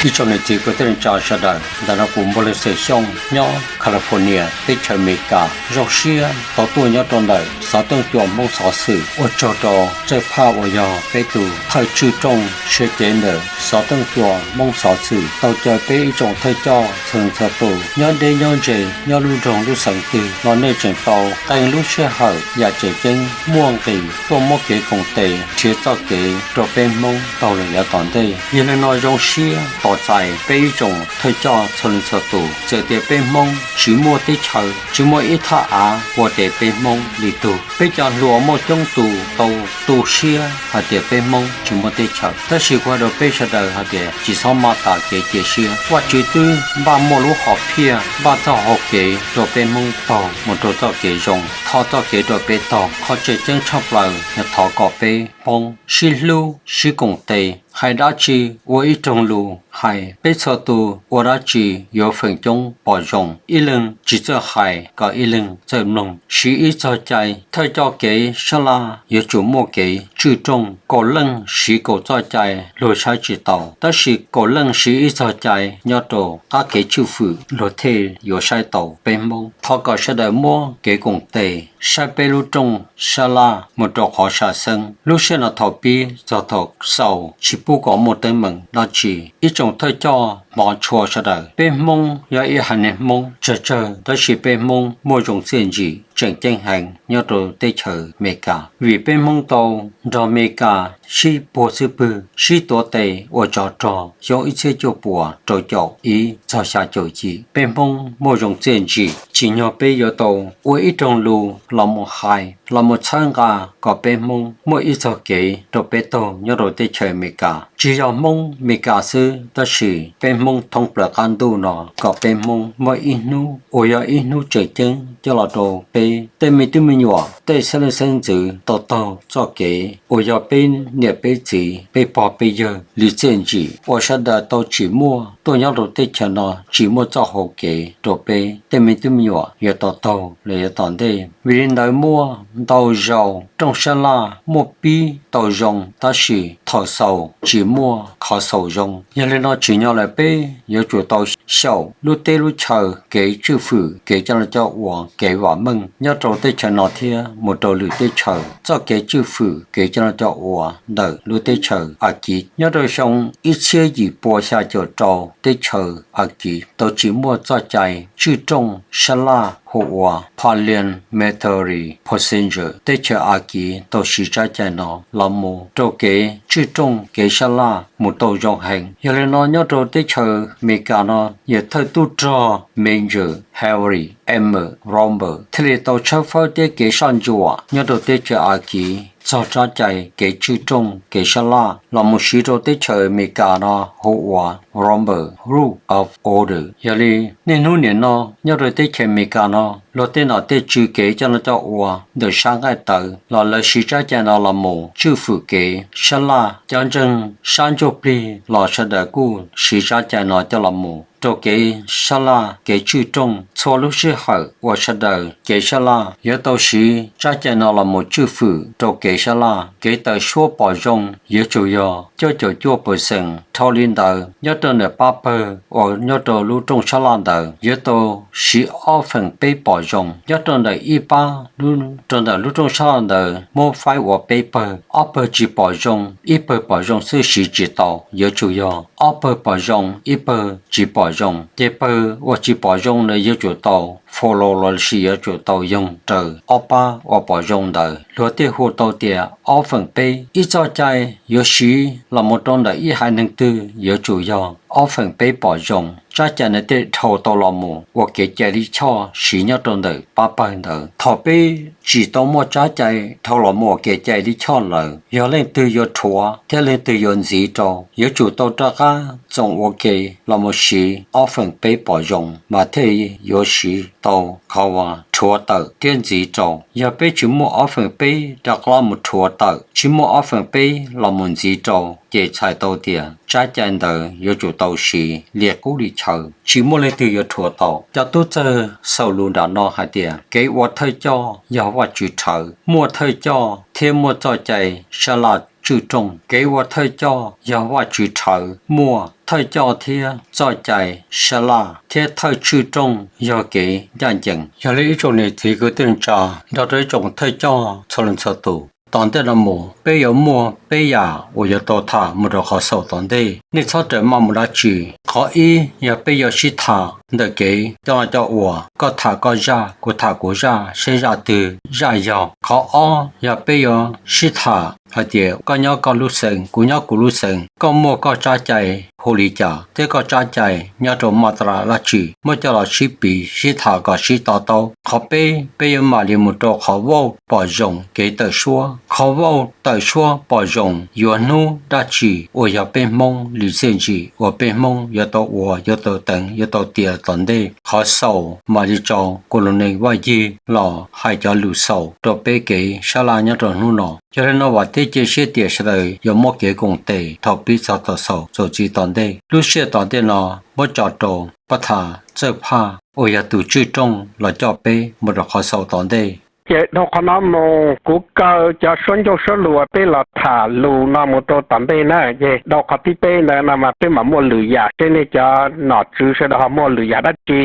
Ib tsoom niam txiv kwv tij neej tsa sawv daws, ntawm no kuv Npog Leej Xwm Xyooj nyob California teb chaws Amelikas. Zoo siab tau tuaj nyob rau ntawm xov tooj cua Hmoob xov xwm. Ua tsaug rau Txawj Phaj uas yog peb tus thawj tswj rooj siab cev ntawm xov tooj cua Hmoob xov xwm tau caw peb ib tsoom thawj coj txhua leej txhua tus nyob deb nyob ze, nyob lub nroog lub xeev twg los nej tseem tau qee lub sij hawm yam tseem ceeb muaj nqis tuaj muab kev koom tes nrhiav txoj kev rau peb Hmoob taug lawm yav tom ntej. Yog li no zoo siab tos txais peb ib tsoom thawj coj txhua leej txhua tus. Txawm tias peb Hmoob tsis muaj teb chaws, tsis muaj ib thaj av ua tes peb Hmoob li tug, peb cov hluas muaj coob tus tau tu siab hais tias peb Hmoob tsis muaj teb chaws, tab sis kuv hais rau peb sawv daws hais tias tsis txhob maj tas kev cia siab. Vajtswv twb npaj muaj lub hom phiaj, npaj txoj hau kev rau peb Hmoob taug mus rau txoj kev zoo, thov txoj kev rau peb taug. Qhov tseem ceeb tshaj plaws yog thov kom peb Hmoob sib hlub sib koom tes, hais dab tsi ua ib roog lus hais, peb txhua tus ua dab tsi yuav feem coob pom zoo, ib leeg tsis txawj hais kom ib leeg txawj mloog, siv ib txog cai. Thawj coj kev sab laj yuav tsum muaj kev tswj rooj, kaum leej siv kaum txoj cai luag saib tsis taus, tab sis kaum leej siv ib txog cai nyob rau qab kev tswj fwm luag thiaj yuav saib taus peb Hmoob. Thov kom sawv daws muab kev koom tes saib peb lub rooj sab laj mus rau qhov sam xeeb. Lub sij hawm no thaum pib txog thaum xaus tsis pub kom muaj teeb meem dab tsi. Ib tsoom thawj coj hmov tshua sawv daws, peb Hmoob yog ib haiv neeg Hmoob tsawg tsawg, tab sis peb Hmoob muaj zoo txiaj ntsim tseem ceeb heev nyob rau teb chaws Amelikas, vim peb Hmoob tau nrog Amelikas sib puag xwb pwg, sib tuav tes ua tsov rog xyoo ib txhiab cuaj puas rau caum ib txog xya caum yim. Peb Hmoob muaj zoo txiaj ntsim, tsim nyog peb yuav tau ua ib roog lus los mus hais, los mus txhawb nqa kom peb Hmoob muaj ib txog kev rau peb taug nyob rau teb chaws Amelikas. Tsis yog Hmoob Amelikas xwb, tab sis peb Hmoob thoob plaws qab ntuj no kom peb Hmoob muaj ib hnub uas yog ib hnub tseem ceeb coj los rau peb tej me tub me nyuam, tej xeeb leej xeeb ntxwv tau taug txoj kev uas yog peb niam peb txiv peb pog peb yawg li txiaj ntsim uas sawv daws tau tsim muaj tuaj nyob rau teb chaws no, tsim muaj txoj hau kev rau peb tej me tub me nyuam yuav tau taug los yav tom ntej. Vim li ntawd muaj ntau zaus rooj sab laj muaj pib tau zoo, tab sis thaum xaus tsis muaj qhov xaus zoo. Yog li no tsim nyog lawm peb yuav tsum tau xyaum lub teb lub chaw kev tswj fwm, kev coj noj coj ua, kev vam meej nyob rau teb chaws no thiab mus rau lwm teb chaws. Txoj kev tswj fwm, kev coj noj coj ua ntawm lub teb chaws Askiv nyob rau xyoo ib txhiab yim pua xya caum rau, teb chaws Askiv tau tsim muaj txoj cai tswj rooj sab laj hu ua Parliamentary Procedure. Teb chaws Askiv tau siv tsab cai no los mus rau kev tswj rooj kev sab laj mus tau zoo heev. Yog li no nyob rau teb chaws Amelikas no, yawg thawj tub rog Major Harry M. Roberts thiaj li tau tshawb fawb thiab kev soj ntsuam nyob rau teb chaws Askiv txog tsab cai kev tswj rooj kev sab laj los mus siv rau teb chaws Amelikas no hu ua Roberts Rule of Order. Yog li niaj hnub nim no nyob rau teb chaws Amelikas no, luag tej nom tej tswv kev coj noj coj ua ntawm sab nqaij tawv los lawv siv tsab cai no los mus tswj fwm kev sab laj. Cov ntseeg sab ntsuj plig los sawv daws kuj siv tsab cai no coj los mus rau kev sab laj kev tswj rooj. Txhua lub sij hawm uas sawv daws kev sab laj yuav tau siv tsab cai no los mus tswj fwm rau kev sab laj. Kev tawm suab pom zoo yuav tsum yog cuaj caum cuaj percent. Dhau li ntawd, nyob rau ntawm pab pawg uas nyob rau lub rooj sab laj ntawd yuav tau siv ob feem peb pom zoo. Nyob rau ntawm ib pab rau ntawm lub rooj sab laj ntawd muab faib ua peb pawg, ob pawg tsis pom zoo, ib pawg pom zoo xwb siv tsis tau. Yuav tsum yog ob pawg pom zoo, ib pawg tsis pom zoo. Ces pawg uas tsis pom zoo ntawd yuav tsum tau follow lossis yuav tsum tau yoog raws ob pab uas pom zoo ntawd. Luag thiaj hu tau tias ob feem peb. Ib txoj cai yuav siv los mus rau ntawm ib haiv neeg twg yuav tsum yog ob feem peb pom zoo. Tsab cai ntawd thiaj dhau tau los mus ua kev cai lij choj siv nyob rau ntawm pab pawg ntawd. Thaum peb tsim tau muaj tsab cai dhau los mus ua kev cai lij choj lawm, yog leej twg yuav rhuav thiab leej twg yuav ntxiv rau, yuav tsum tau rov qab txoom ua ke los mus siv ob feem peb pom zoo mas thiaj yuav siv tau qhov uas rhuav tawm thiab ntxiv rau. Yog peb tsis muaj ob feem peb rov qab los mus rhuav tawm, tsis muaj ob feem peb los mus ntxiv rau, ces txhais tau tias tsab cai ntawd yuav tsum tau siv li qub li chaw, tsis muaj leej twg yuav rhuav tau. Cov tub txawg xaus lus nram no hais tias kev ua thawj coj yog Vajtswv rhawv, muaj thawj coj thiab muaj txoj cai sab laj tswj rooj. Kev ua thawj coj yog Vajtswv rhawv muaj, thawj coj thiab txoj cai sab laj thiab thawj tswj rooj yog kev ncaj ncees. Yog li ib tsoom niam txiv kwv tij neej tsa nrog rau ib tsoom thawj coj txhua leej txhua tus, tom ntej no mus peb yuav muaj peb yam uas yuav tau tham mus rau qhov xaus tom ntej. Nej txhob rawm maj mus dab tsi. Qhov ib yog peb yuav sib tham ntawm kev coj noj coj ua, koj tham koj zaj, kuv tham kuv zaj, seb zaj twg zaj yog. Qhov ob yog peb yuav sib tham hais tias koj nyob koj lub xeev, kuv nyob kuv lub xeev, koj muaj koj tsab cai hu li cas thiab koj tsab cai nyob rau maj tas dab tsi, muab coj los sib piv sib tham kom sib to taub. Qhov peb, peb yuav mam li mus rau qhov vauj pom zoo kev tawm suab. Qhov vauj tawm suab pom zoo yuav hnub dab tsi uas yog peb Hmoob li txiaj ntsim uas peb Hmoob yuav tau ua, yuav tau teev, yuav tau tiav tom ntej. Qhov xaus mam li tso kuv lus neeg Vaj Yig los hais cov lus xaus rau peb kev sab laj nyob rau hnub no. Yog li no vam thiab cia siab tias sawv daws yuav muab kev koom tes thaum pib txog thaum xaus txuas ntxiv tom ntej. Lub sij hawm tom ntej no muab tso rau pab tham Txawj Phaj uas yog tus tswj rooj los coj peb mus rau qhov xaus tom ntej. Ces dhau qhov no mus kuv kaw cov suab ncauj suab lus uas peb los tham lus no mus rau tom ntej na. Ces dhau qhov thib peb ntawd no mas peb mam muaj lwm yam seb nej cov nom tswv sawv daws ho muaj lwm yam dab tsi.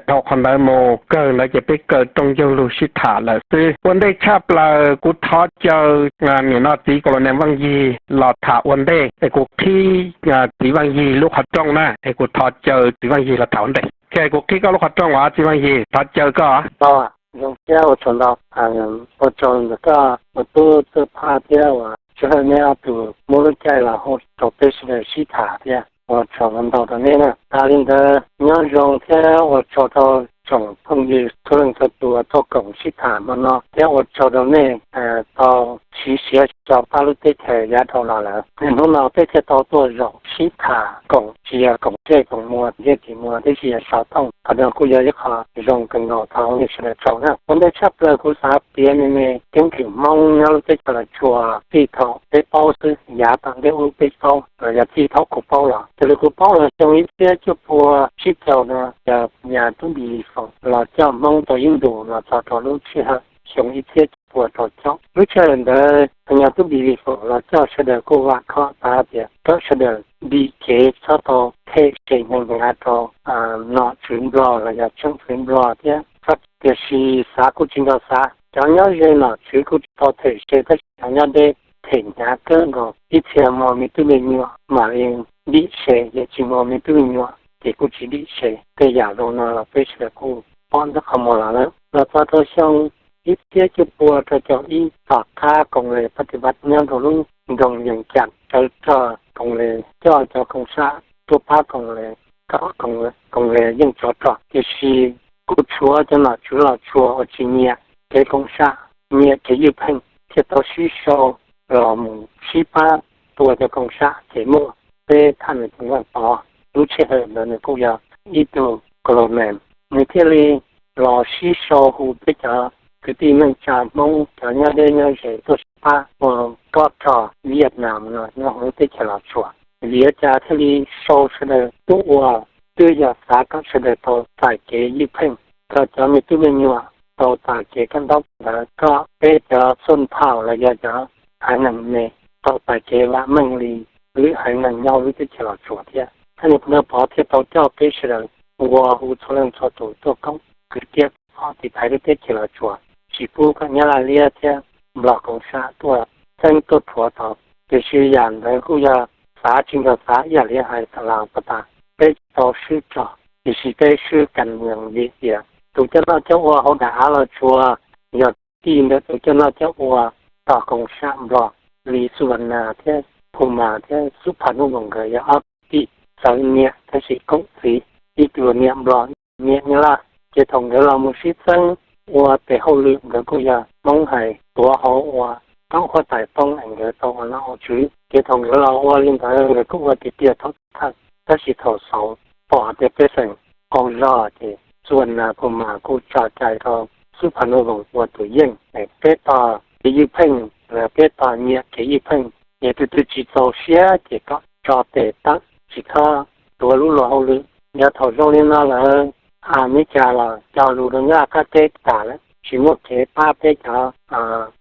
Dhau qhov ntawd mus kawg ntawd ces peb kaw rooj ncauj lus sib tham lawm xwb. Ua ntej tshaj plaws kuv thov caw niam no txiv Colonel Vaj Yig los tham ua ntej es kuv qhib txiv Vaj Yig lub qhov rooj na, es kuv thov caw txiv Vaj Yig los tham ua ntej. Ces kuv qhib koj lub qhov rooj os txiv Vaj Yig, thov caw koj. Zoo siab ua tsaug ntau, ua tsaug ntawm koj ua tub Txawj Phaj thiab uas tsis hawj neb ob tug muab lub caij los hu rau peb sawv daws sib tham thiab. Ua tsaug ntau rau neb na. Li ntawd nyob zoo thiab ua tsaug rau tsoom phooj ywg txhua leej txhua tus tuaj koom sib tham hmo no thiab ua tsaug rau nej tau siv siab tso pab lub teb chaws yav dhau los lawm. Hnub no peb thiaj tau tuaj zaum sib tham koom txiv koom txej koom muam txiv txij muam tib si xov tooj. Qhov no kuj yog ib qho zoo kawg nkaus, thov nej sawv daws tsaug na. Ua ntej tshaj plaws kuv xav piav me me keeb kwm Hmoob nyob lub teb chaws Los Tsuas txij thaum peb paub xwb, yav tom ntej ub peb paub los yog txij thaum kuv paub los. Raws li kuv paub los xyoo ib txhiab cuaj pua tsib caug no, yog nyas tub Npis Lis Foom los coj Hmoob tau ib ntus los txog rau lub sij hawm xyoo ib txhiab cuaj pua rau caum. Lub sij hawm ntawd nyas tub Npis Lis Foom los coj sawv daws kuj vam khom tas tias kom sawv daws dim kev txhob tau them se hnyav rau nom tswv Nplog los yog tsheej txwv Nplog thiab. Tiam sis xav kuj tsis nco xav, cov nyob ze nom tswv kuj tsis tau them se, tab sis cov nyob deb them hnyav kawg nkaus. Ib txhia muaj me tub me nyuam mam li dim se, yog tsis muaj me tub me nyuam ces kuj tsis dim se. Tej yam zoo no los peb sawv daws kuj pom ntawm qhov muag los lawm. Los txog rau xyoo ib txhiab cuaj pua rau caum ib, tom qab koom le pab ti vaj nyob rau lub nroog Yees Cas, sawv rog koom le coj cov koom sam tuaj pab koom le, kom koom le yeej tsov rog. Tiam sis kuj tshuav cov nom tswv Los Tsuas uas tsis nyiam kev koom sam, nyiam kev ywj pheej thiaj tau sib sau los mus sib pab tua cov koom sam ces muaj peb thaj me tus Vaj Pov. Lub sij hawm ntawd nws kuj yog ib tug colonel, nws thiaj li los sib sau hu peb cov kwv tij neej tsa Hmoob cov nyob deb nyob ze tuaj sib pab ua kob rog Vietnam no nyob hauv lub teb chaws Los Tsuas. Vim li cas thiaj li sau sawv daws tuaj ua? Twb yog xav kom sawv daws tau txais kev ywj pheej, kom cov me tub me nyuam tau txais kev kaj ntaub ntawd, kom peb cov xoj phau los yog cov haiv neeg me tau txais kev vam meej li lwm haiv neeg nyob hauv lub teb chaws Los Tsuas thiab. Thaj me tus Vaj Pov thiaj tau coj peb sawv daws ua hu txhua leej txhua tus tuaj koom kwv tij phooj ywg tiv thaiv lub teb chaws Los Tsuas, tsis pub kom Nyab Laj liab thiab Nplog koom sam tuaj txeeb tuaj rhuav tau. Tiam sis yam ntawd kuj yog xav tsis nco xav ib yam li hais tas los pas tas, peb tsis tau swb rog, tiam sis peb swb kas nyees vim tias tus coj noj coj ua hauv daim av Los Tsuas yog tij ntawm tus coj noj coj ua tog koom sam Nplog li Xub Vas Nas thiab Phu Mas thiab Xub Pha Nub Voos nkawd yog ob tij txawv niam tab sis koom txiv, ib tug niam Nplog niam Nyab Laj. Ces thaum nkawd los mus sib txeeb ua tes hauj lwm nkawd kuj yog Hmoob hais tuav hauv ua taub huab tais poob es nkawd tau ua nom ua tswv. Ces thaum nkawd los ua li ntawd nkawd kuj ua tiag tiag thaum thawj, tab sis thaum xaus pom tias pej xeem qaug zog ces Xub Vas Nas Phu Mas kuj tso cai rau Xub Pha Nub Voos ua tus yeej es peb tog kev ywj pheej los peb tog nyiam kev ywj pheej, ces tus twg tsis txaus siab ces kom tso tes tawm tsis txhob tuav lub luag hauj lwm. Yog thaum zoo li no lawm, Amelikas los cog lus rau Nyab Laj qab teb tas lawm, tsis muaj kev pab peb cov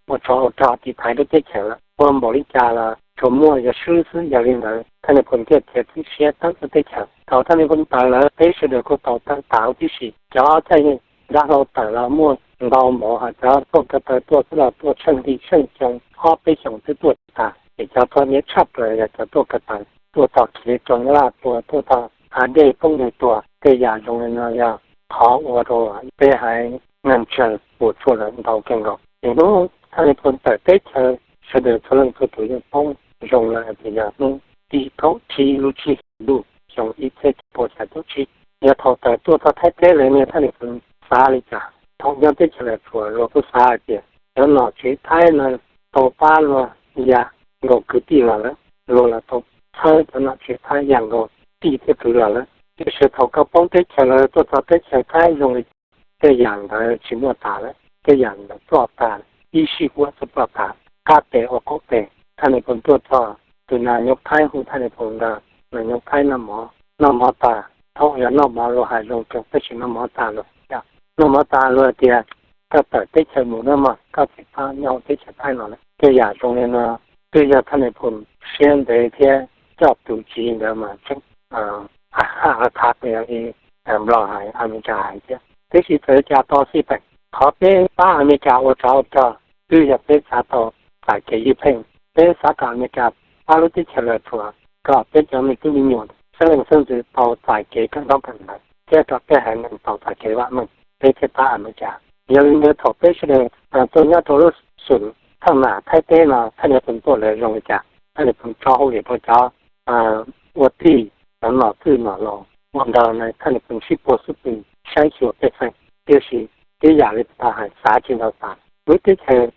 ua tsov ua rog tiv thaiv lub teb chaws lawm. ua npaum li cas los tsuas muaj yog swb xwb. Yog li ntawd Thaj Nais Phoo thiaj khiav tib siab tawm lub teb chaws. Thaum Thaj Nais Phoo tawm lawm peb sawv daws kuj tau tawm tas huv tib si. Cov caij nrab hlau tawm los muaj ntau npaum, hos cov tuaj ko taw tuaj xwb los tuaj tsheej li tsheej xyoo, ob peb xyoos twb tuaj tsis tas. Ces cov tuaj nyab tshaj plaws yog cov tuaj ko taw, tuaj txog kev rau Nyab Laj tuaj, tuaj txog hav dej poob deg tuaj. Tej yam zoo li no yog qhov ua rau peb haiv neeg tsawg puas tsuaj lawm ntau kawg nkaus. Ces hnub Thaj Nais Phoo tawm teb chaws, sawv daws txhua leej txhua tus yeej paub zoo lawm tias yog hnub tim kaum tsib lub tsib hlis ntuj xyoo ib txhiab cuaj pua xya caum tsib. Yog thaum tawm tuaj txog Thaib teb lawm ne Thaj Nais Phoo xav li cas? Thaum nyob teb chaws Los Tsuas luag kuj xav hais tias cov nom tswv Thaib no tau pab luag yam nkaus kwv tij los lawm, luag los tau txhawb cov nom tswv Thaib yam nkaus tij thiab kwv los lawm. Tiam sis thaum koj poob teb chaws lawm tuaj txog teb chaws Thaib zoo li cas, tej yam ntawd tsis muaj tas lawm, tej yam ntawd ploj tas, ib sij huam txawm ploj tas, qab tes ua qaum tes. Thaj Nais Phoo tuaj txog, tus nas nyos Thaib hu Thaj Nais Phoo ntawd, nas nyos Thaib noj mov, noj mov tas, thaum yog noj mov luag hais zoo rau, tab sis noj mov tas luag, noj mov tas luag tias koj tawm teb chaws mus nawb mog, koj tsis txhob nyob hauv teb chaws Thaib no lawm. Tej yam zoo li no twb yog Thaj Nais Phoo siab ntev thiab coj tus txiv ntawd mas tseem a tha pe li Nplog hais, Amelikas hais thiab. Tiam sis txawm li cas tau xij peem, qhov peb pab Amelikas ua tsov ua rog twb yog peb xav tau txais kev ywj pheej. Peb xav kom Amelikas pab lub teb chaws Los Tsuas, kom peb cov me tub me nyuam xeeb leej xeeb ntxwv tau txais kev kawm ntaub kawm ntawv thiab kom peb haiv neeg tau txais kev vam meej, peb thiaj pab Amelikas. Yog li ntawd thaum peb sawv daws tuaj nyob rau lub xum thoj nam Thaib teb no, Thaj Nais Phoo tuaj lawm zoo li cas? Thaj Nais Phoo tso hauj lwm rau cov ua tij, cov nom txwj nom laus ua ntawd na, Thaj Nais Phoo sib puag xub pwg saib xyuas pej xeem. Tiam sis tib yam li kuv tau hais, xav tsis ntau tas. Lub teb chaws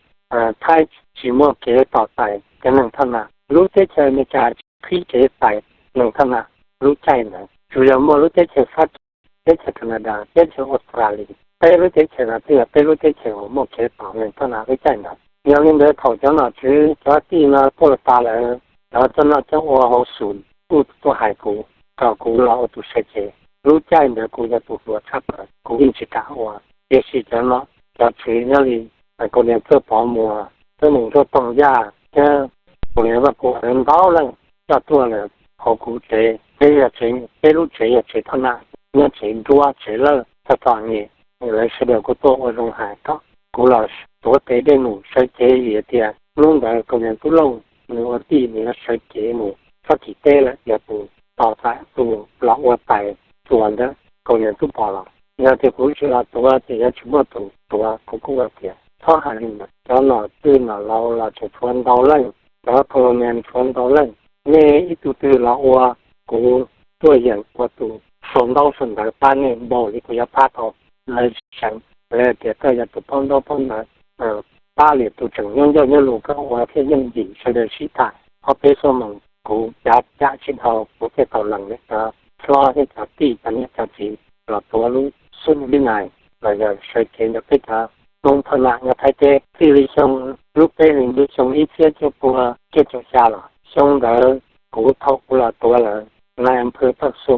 Thaib tsis muaj kev tos txais cov neeg thoj nam, lub teb chaws Amelikas tsis qhib kev txais neeg thoj nam lub caij ntawd. Tsuas yog muaj lub teb chaws Fab Kis, teb chaws Canada, teb chaws Australia, peb lub teb chaws no twb yog peb lub teb chaws uas muaj kev tos neeg thoj nam lub caij ntawd. Yog li ntawd thaum cov nom tswv cov tij no tuaj tas lawm, lawv tuaj noj coob ua hauv xum kuj tuaj hais kuv kom kuv los ua tus sawv cev. Lub caij ntawd kuv yog tus hluas tshaj plaws, kuv yeej tsis kam ua. Tiam sis cov nom cov tswv nyob li Kaus Lias Txawj Pov Muas, Txawj Nees Nruab Toog Yaj thiab Kaus Lias Vaj Pov Ua ntau leej coj tuaj lawm hauv kuv tsev. Peb yog tsev, peb lub tsev yog tsev thoj nam, nyob tsev nruab tsev lawj txog txom nyem. Lawv sawv daws kuj tuaj ua zoo hais kom kuv los tuav tes dej mus sawv cev vim tias hnub ntawd Kaus Lias Tub Looj nws ua tij nws yuav sawv cev mus Fab Kis teb lawm, yog tus tos txais tus los ua tais txuas ntawm Kaus Lias Tub Pov los. Yog tias kuv tsis los tuav ces yuav tsis muaj tus tuav. Kuv kuj ua tias txhob hais li ntawd, cov nom txwj nom laus los tseem tshuav ntau leej, cov colonial tshuav ntau leej. Nej ib tug twg los ua, kuv tuaj yeem ua tus sau ntaub sau ntawv pab nej npaum li kuv yuav pab tau lawv seev. Lawv tias koj yog tus paub ntaub paub ntawv, pab lwm tus tseem nyob ncauj nyob lus koj ua thiaj yooj yim sawv daws sib tham. Ob peb xuab moos kuv cav cam tsis dhau kuv thiaj tau lees li cov hlob thiab cov tij cov niam cov txiv los tuav lub xub li nais los yog sawv cev ntawm peb cov Hmoob thoj nam nyob Thaib teb. Txij li xyoo lub peb hlis ntuj xyoo ib txhiab cuaj pua cuaj caum xya los xyoo ntawd kuv thaum kuv los tuav lawm, nais phwv Paj Xoo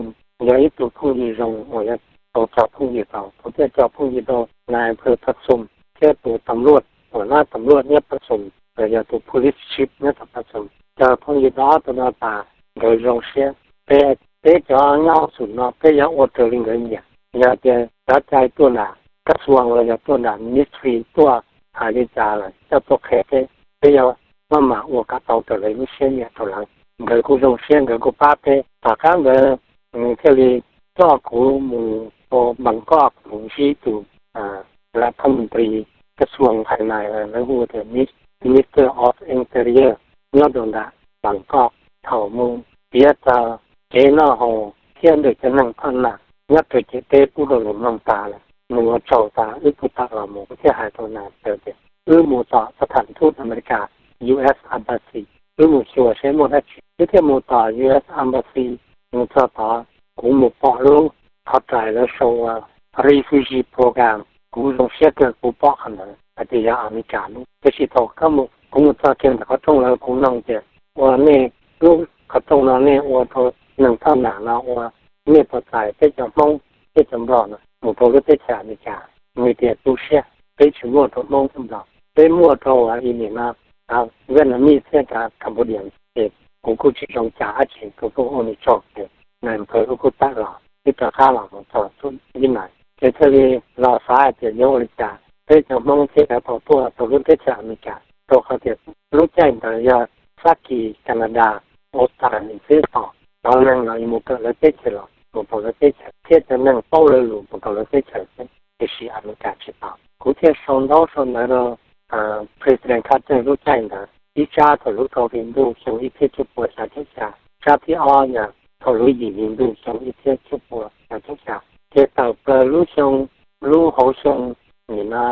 yog ib tug phooj ywg zoo uas yog tau cov phooj ywg tau, kuv thiaj cov phooj ywg rau nais phwv Paj Xoo thiab tus tam luaj uas nab tam luaj nyob Paj Xoo los yog tus police chief nyob tom Paj Xoo. Cov phooj ywg rau ob tug no tas nkawd zoo siab. Peb, peb cov nyob hauv xum no peb yuav ua raws li nkawd nyiam. Yog tias cov cai tuaj nram kas xuas los yog tuaj nram ministry tuaj hais li cas los coj tuaj qhia peb, peb yuav maj mam ua kom tau raws lawv lub siab nyiam rau lawv. Nkawd kuj zoo siab, nkawd kuj pab peb. Tom qab ntawd nws thiaj li coj kuv mus rau Npam Koj mus ntsib tus lam thoj mus ris kas xuas hais nais, lawv hu tias Minister of Interior nyob rau nram Npam Koj. Thaum mus piav txog kev noj haus thiab ntawm cov neeg thoj nam nyob rau ciam teb pub rau nws mloog tas lawm, nws ua tsaug tas wb kuj tawm los mus. Kuv thiaj hais rau nais tias wb mus tom xab tham thub Amelikas, U S Embassy, wb mus xyuas seb muaj dab tsi. Wb thiaj mus tom U S Embassy, mus txog tod kuv mus pom lub qhov rais lawv sau ua Refugee Program, kuv zoo siab kawg kuv pom qhov ntawd hais tias yog Amelikas lub. Tiam sis thaum kuv mus txog kiag ntawm qhov rooj lawm kuv noog tias ua nej lub qhov rooj no nej ua rau neeg thoj nam no ua, nej puas txais peb cov Hmoob thiab cov Nplog no mus rau lub teb chaws Amelikas? Nws tias tu siab, peb tsis muaj rau Hmoob thiab Nplog, peb muaj rau ua ib nim no Vietnamese thiab Cambodian ces kuv kuj tsis zoo cas dab tsi, kuv kuj ua nws tsaug ces nais phoo kuj tawm los wb rov qab los mus txog xub ib na. Ces thiaj li los xav hais tias yuav ua li cas peb cov Hmoob thiaj li tau tuaj rau lub teb chaws Amelikas, rau qhov tias lub caij ntawd yog Fab Kis, Canada, Australia xwb tau cov neeg los mus kawm lawv teb chaws los mus rau lawv teb chaws thiab cov neeg paub lawv lus mus rau lawv teb chaws xwb, tiam sis Amelikas tsis tau. Kuv thiaj sau ntaub sau ntawv rau President Carter lub caij ntawd, ib tsab thaum lub rau hli ntuj xyoo ib txhiab cuaj pua xya caum xya, tsab thib ob yog thaum lub yim hli ntuj xyoo ib txhiab cuaj pua xya caum xya, ces tawm plaws lub xyoo, lub hauv xyoo, nim no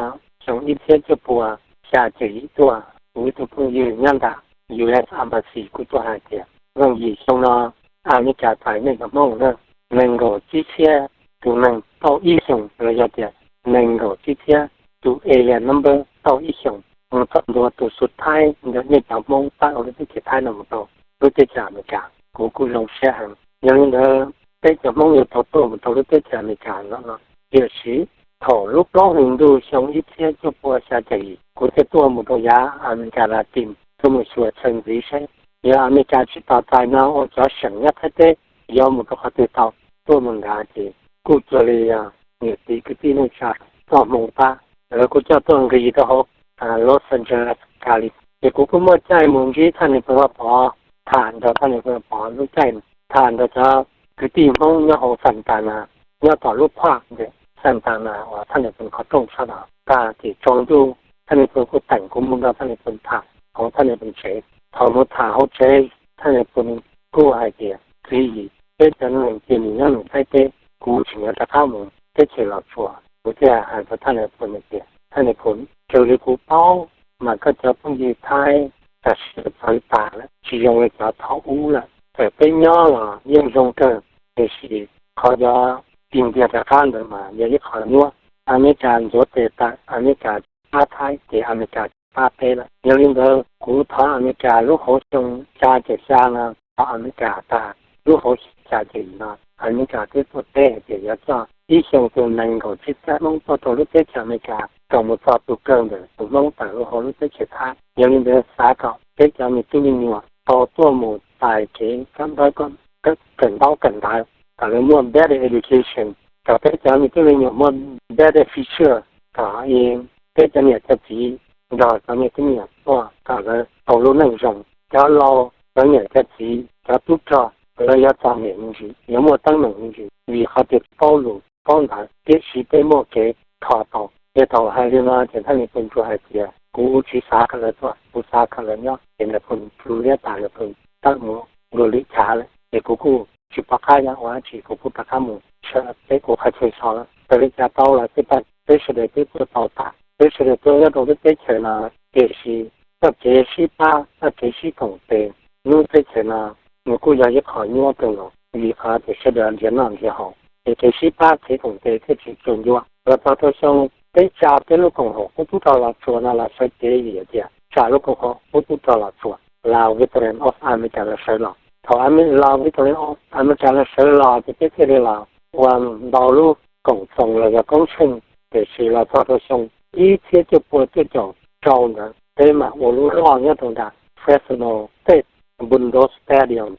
xyoo ib txhiab cuaj pua xya caum yim tuaj, kuv ib tug phooj ywg nyob ntawm U S Embassy kuj tuaj hais tias zoo yim xyoo no Amelikas txais nej cov Hmoob na nees nkaum tsib txhiab tus neeg tauj ib xyoos los yog tias nees nkaum tsib txhiab tus alien number tauj ib xyoos, mus txog ntua tus xub thawj ntawm nej cov Hmoob tawm hauv lub teb chaws Thaib no mus rau lub teb chaws Amelikas. Kuv kuj zoo siab heev. Yog li ntawd peb cov Hmoob yuav tau tuaj mus rau lub teb chaws Amelikas no no, tiam sis thaum lub plaub hlis ntuj xyoo ib txhiab cuaj pua xya caum yim kuv thiaj tuaj mus rau yav Amelikas Latin tuaj mus xyuas chaw ntxiv seb yog Amelikas tsis tos txais no ua cov seem nyob Thaib teb yuav mus rau qhov twg tau. Tuaj mus nrad ces kuj cuag li niam txiv kwv tij neej tsa txoj hmoo pab, lawv kuj coj tuaj nqis rau hauv Los Angeles, Cali. Ces kuv kuj muaj caij mus ntsib thaj niam Pov Vaj Pov, tham nrog thaj niam Pov Vaj Pov lub caij, tham nrog cov kwv tij Hmoob nyob hauv Santana, nyob tom lub park ntawm Santana uas thaj niam Pov qhov rooj sab tod tag ces tsaus ntuj thaj niam Pov kuj teem kuv mus nrog thaj niam Pov tham hauv thaj niam Pov tsev. Thaum mus tham hauv tsev, thaj niam Pov kuj hais tias, Tswv Yim, peb cov neeg cia mus nyob nws Thaib teb, kuv tseem yuav rov qab mus teb chaws Los Tsuas. Kuv thiaj hais rau thaj niam Pov tias, Thaj niam Pov, raws li kuv paub mas koj cov phooj ywg Thaib tam sim txawv tas lawm, tsis zoo li cov thaum ub lawm. Txawm peb nyob los yeej zoo kawg, tiam sis qhov cov tig ntiag rov qab ntawd mas yog ib qho nyuaj. Amelikas ntxuav tes tawm, Amelikas tsis pab Thaib ces Amelikas tsis pab peb lawm. Yog li ntawd kuv thov Amelikas lub hauv xyoo xya caum xya no, thov Amelikas tas lub hauv xya caum yim no, Amelikas twb tuaj teb hais tias yuav coj ib xyoo tus nees nkaum tsib txhiab Hmoob tuaj rau lub teb chaws Amelikas kom mus txog tus kawg ntawm tus Hmoob tawm lub hauv lub teb chaws Thaib. Yog li ntawd xav kom peb cov me tub me nyuam tau tuaj mus txais kev kawm ntaub kawm ntawv, kom lawv muaj better education, kom peb cov me tub me nyuam muaj better future, kom peb cov niam cov txiv nrog cov me tub me nyuam tuaj kom lawv tau lub neej zoo. Cov laus, cov niam cov txiv, cov tub rog, lawv yuav txom nyem me ntsis, yuav muaj teeb meem me ntsis vim qhov tias tsis paub lus paub ntawv, tiam sis peb muaj kev kho tau. Ces thaum hais li no ces thaj niam Pov tsuas hais tias, Kuv tsis xav kom lawv tuaj, kuv xav kom lawv nyob. Ces nws pw liab tas, nws pw tawm mus nkaus lwm chav lawm. Ces kuv kuj tsis pom qab yuav ua dab tsi, kuv kuj rov qab mus sawv peb kuv qhov chaw so lawm. Txawm li cas tau los xij, peb sawv daws twb tuaj tau tas, peb sawv daws tuaj nyob rau lub teb chaws no, tiam sis txoj kev sib pab, txoj kev sib koom tes lub teb chaws no nws kuj yog ib qho nyuaj kawg nkaus, vim qhov tias sawv daws nrhiav noj nrhiav haus, ces kev sib pab kev koom tes thiaj tsis tsaus ntuj. Los txog rau xyoo peb tsa peb lub koom haum qub tub rog Los Tsuas no los sawv cev vim tias tsa lub koom haum qub tub rog Los Tsuas, Lao Veteran of America los sawv los. Thaum Lao Veteran of America los sawv los ces peb thiaj li los ua ntau lub koom txoos los yog koob tsheej, tiam sis los txog rau xyoo ib txhiab cuaj pua cuaj caum rau ntawd peb mam ua lub loj nyob rau nram Fresno State Bulldogs Stadium,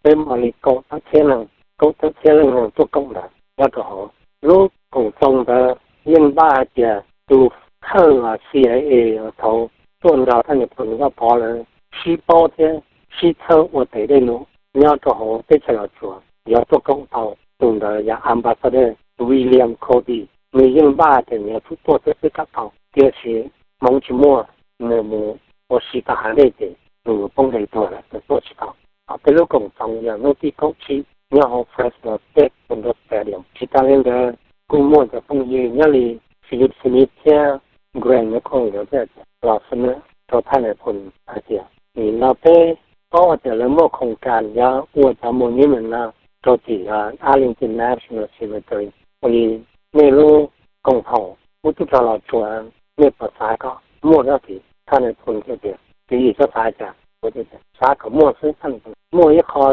peb muaj li kaum tawm txhiab leej, kaum tawm txhiab leej neeg tuaj koom ntawd nyob rau hauv. Lub koom txoos ntawd yeej npaj hais tias tus thawj C I A thaum tuaj nrog thaj niam Pov Vaj Pov lawv sib paub thiab sib txhawb ua tes dej num nyob rau hauv teb chaws Los Tsuas yuav tuaj koom tau. Tus ntawd yog Ambassador William Cody, nws yeej npaj tias nws yuav tsum tuaj thiab xwb kam tau, tiam sis hmoov tsis muaj, nws mus ua si tau hav dej ces nws poob dej tuag lawm, nws tuaj tsis tau. Ho peb lub koom txoos yog hnub tim kaum tsib nyob hauv Fresno State Bulldogs Stadium. Tsis tas li ntawd kuj muaj cov phooj ywg nyob li Philip Smith thiab Grant Nicole nkawd thiaj los xwb na rau thaj niam Pov hais tias nim no peb paub tias lawv muaj khoom kas yuav ua cov monument no rau tim Arlington National Cemetery. Ua li nej lub koom haum qub tub rog Los Tsuas nej puas xav kom muaj dab tsi? Thaj niam Pov hais tias, Tswv Yim koj xav cas? Kuv tias, Xav kom muaj xwb. Thaj niam Pov, muaj ib qho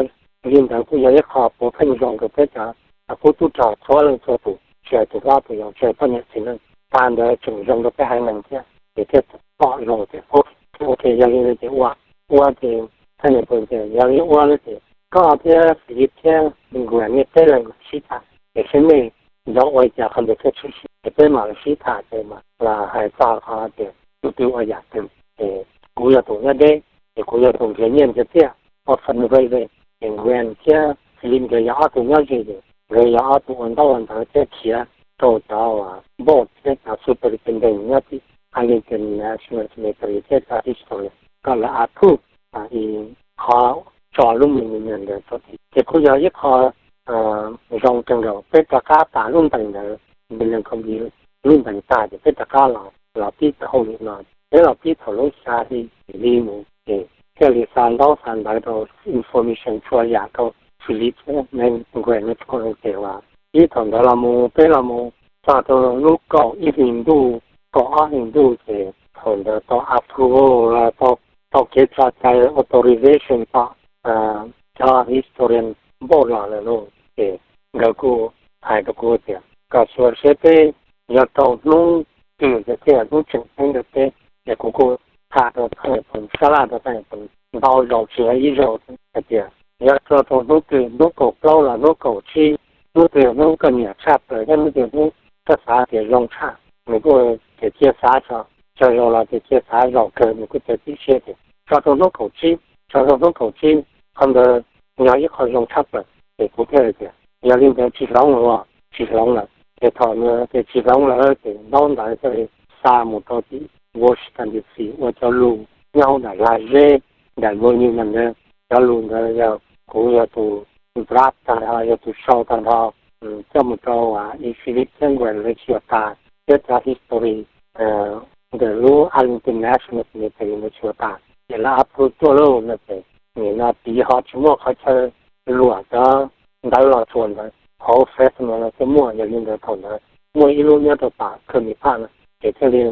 li ntawd kuj yog ib qho puav pheej zoo rau peb cov qub tub rog txhua leej txhua tus, tsis hais tus hlob tus yau, tsis hais poj niam txiv neej, tag ntawd tseem zoo rau peb haiv neeg thiab. Ces thiaj pom zoo tias, ua Ces yog li no ces ua, ua ces thaj niam pw tias yog li ua no ces koj thiab Philip thiab Nguyen nej peb leeg sib tham es saib nej yuav ua li cas qhov ntawd thiaj tshwm sim ces peb mam li sib tham ces mam los hais txog qhov tias tus twg ua yam twg. Ces kuv yog tus nyob deb ces kuv yog tus nrhiav nyiaj nrhiav txiaj ua fundraiser, ces Nguyen thiab Philip nkawd yog ob tug nyob ze ces nkawd yog ob tug ua ntaub ua ntawv thiab khiav rau cov board thiab cov superintendent nyob tim Arlington National Cemetery thiab cov historian kom lawv approve qhov tso lub monument ntawd rau tim. Ces kuj yog ib qho zoo kawg nkaus, peb rov qab tas lub ntees ntawd, Melancholia lub ntees tag ces peb rov qab los pib txog hauj lwm no. Peb los pib thaum lub xya hli li mus ces thiaj li xa ntaub xa ntawv rau information txhua yam rau Philip thiab Nguyen no txhua leej ces uas ib thaum ntawd los mus peb los mus txog rau lub kaum ib hlis ntuj, kaum ob hlis ntuj ces thaum ntawd tau approval los tau kev tso cai authorization tom cov historian board los lawm lauj. Ces nkawd kuj hais rau kuv tias kom xyuas seb peb yuav rau hnub twg ces thiaj yog hnub tseem ceeb rau peb. Ces kuv kuj tham rau thaj niam pw, sab laj rau thaj niam pw ntau zaus tsis yog ib zaug hais tias yog rau rau hnub twg, hnub kaum plaub los hnub kaum tsib, hnub twg hnub koj nyiam tshaj plaws thiab hnub twg hnub koj xav tias zoo tshaj, nws kuj tias cia xav tso, tsaug zog los tias cia xav zog kawg, nws kuj teb tib siab tias tso rau hnub kaum tsib, tso rau hnub kaum tsib, qhov ntawd yog ib qho zoo tshaj plaws. Ces kuv thiaj li tias yog li ntawd tsis hloov los tsis hloov lawm. Ces thaum nws tias tsis hloov lawm ces ntaub ntawv thiaj li xa mus rau tim Washington D C ua cov lus nyob hauv daim lag zeb, daim monument ntawd. Cov lus ntawd yog kuv yog tus draft tag nrho, yog tus sau tag nrho, coj mus rau Philip thiab Nguyen lawv xyuas tas thiab cov history ntawm lub Arlington National Cemetery ntawd xyuas tas ces lawv approve tuaj lauj no ces nim no tid ho tsis muaj qhov chaw luam cov ntawv los txuas ntawd, hauv Fresno no thiaj muaj. Yog li ntawd thaum ntawd muaj ib lub nyob rau tom Kearney Park no ces thiaj li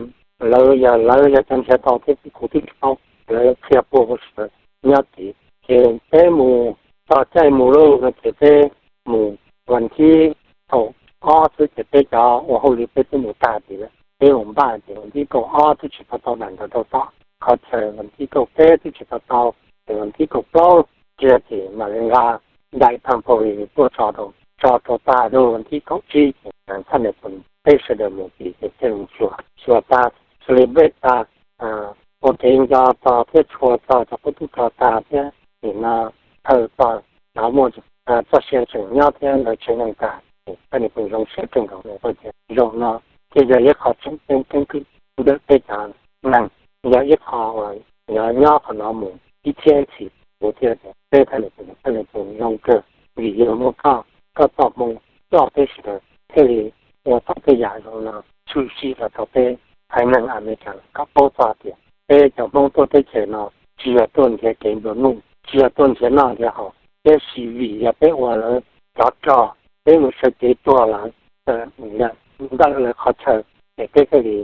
lawv yog lawv yog cov nrhiav tau thiab kuv twb tsis paub, lawv qhia puag puag sawv daws nyob tid. Ces peb mus txog caij mus lauj no ces peb mus vas thib kaum ob xwb ces peb cov ua hauj lwm peb twb mus tag tid lawm. Peb mus npaj ces vas thib kaum ob twb tsis tau tau daim ntawv rau tom qhov chaw, vas thib kaum peb twb tsis tau tau, ces vas thib kaum plaub kiag ces mam li nqa daim temporary tuaj tso rau, tso rau tag rau vas thib kaum tsib ces thaj niam pw peb sawv daws mus tid ces thiaj mus xyuas, xyuas tag, celebrate tag, ua kev nco txog thiab tshua txog cov qub tub rog tag thiab nim no thawj txog, no muaj txoj sia tseem nyob thiab ntawd tsev neeg tag. Thaj niam pw zoo siab kawg nkaus tias zaum no thiaj yog ib qho tseem ceeb keeb kwm ntawm peb cov neeg, yog ib qho uas yuav nyob qhov no mus ib txhiab ib txhis. Kuv thiaj tias peb thaj niam pw, thaj niam pw zoo kawg vim yog muaj koj, koj txoj hmoo coj peb sawv daws thiaj li ua tau tej yam zoo no tshwm sim los rau peb haiv neeg Amelikas kom paub txog tias peb cov Hmoob tuaj teb chaws no tsis yog tuaj nrhiav kev nplua nuj, tsis yog tuaj nrhiav noj nrhiav haus, tab sis vim yog peb ua lawv cov rog, peb mus sawv cev tuag lawv ntawm lawv qhov chaw, ces peb thiaj li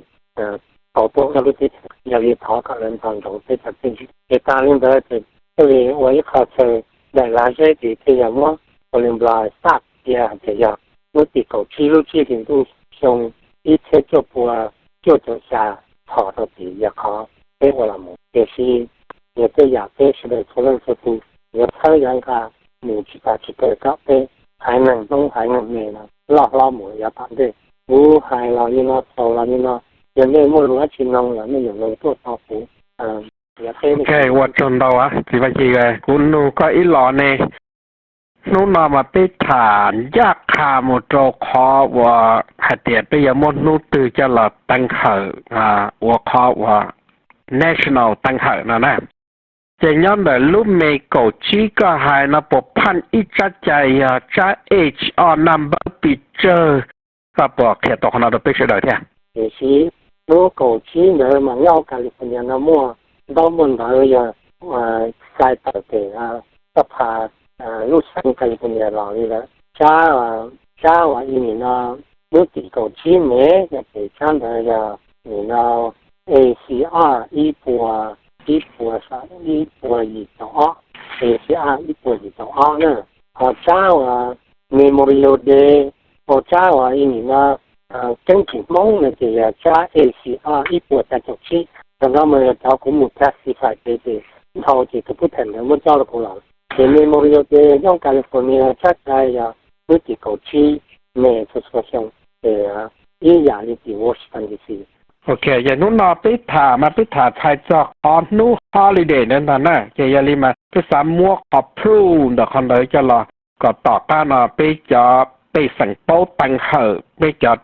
tau tuaj nyob lub teb chaws. Yog li thov kom lawv nco ntsoov peb cov txiaj ntsig. Ces tas li ntawd ces thiaj li ua ib qho chaw daim lag zeb tid thiaj yog muab ua li nplas sab cia hais tias yog hnub tim kaum tsib lub tsib hlis ntuj xyoo ib txhiab cuaj pua cuaj caum xya txhos rau tid yog qhov peb ua los mus. Tiam sis yog tej yam peb sawv daws txhua leej txhua tus yuav txhawb yuav nqa mus tsis tas tsis kawg kom peb haiv neeg Hmoob haiv neeg me no loj hlob mus yav tom ntej. Kuv hais los li no, xaus los li no, yog nej muaj lus dab tsi noog los nej yuav los tuaj tos kuv. Ua tsaug ntau txiv Vaj Ci, kuv nug koj ib los ne. Hnub no mas peb tham ncaj qha mus rau qhov uas hais tias peb yuav muab hnub twg coj los teev hawm ua qhov uas national teev hawm no na. Ces nyob ntawm lub me kaum tsib koj hais no puas phaj ib tsab cai yog tsab H o naj npawb pes tsawg, koj puas qhia tau qhov no rau peb sawv daws thiab? Tiam sis lub kaum tsib ntawd mas nyob California no muaj ntaub muaj ntawv yog xais tawm pem toj pha lub xeev California los li lawm. Tsab, tsab uas ib nim no lub tim kaum tsib me no ces tsab ntawd yog nim no A C R ib puas, ib puas, ib puas yim caum ob, A C R ib puas yim caum ob na. Ho tsab uas Memorial Day, ho tsab uas ib nim no keeb kwm Hmoob no ces yog tsab A C R ib puas xya caum tsib. Thaum no mas yog cov kuv mus taxi flight ces, ces dhau ces tus phub them ntawd muab coj rau kuv lawm. Ces Memorial Day nyob California tsab cai yog hnub tim kaum tsib May txhua txhua xyoo, ces ib yam li tim Washington D C. Ok, yog hnub no peb tham mas peb tham txhais txog qhov hnub holiday ntawd ntag na, ces yog li mas peb xav muab qhov proof ntawm qhov ntawd coj los kom tom qab no peb cov pej xeem paub teev hawm peb cov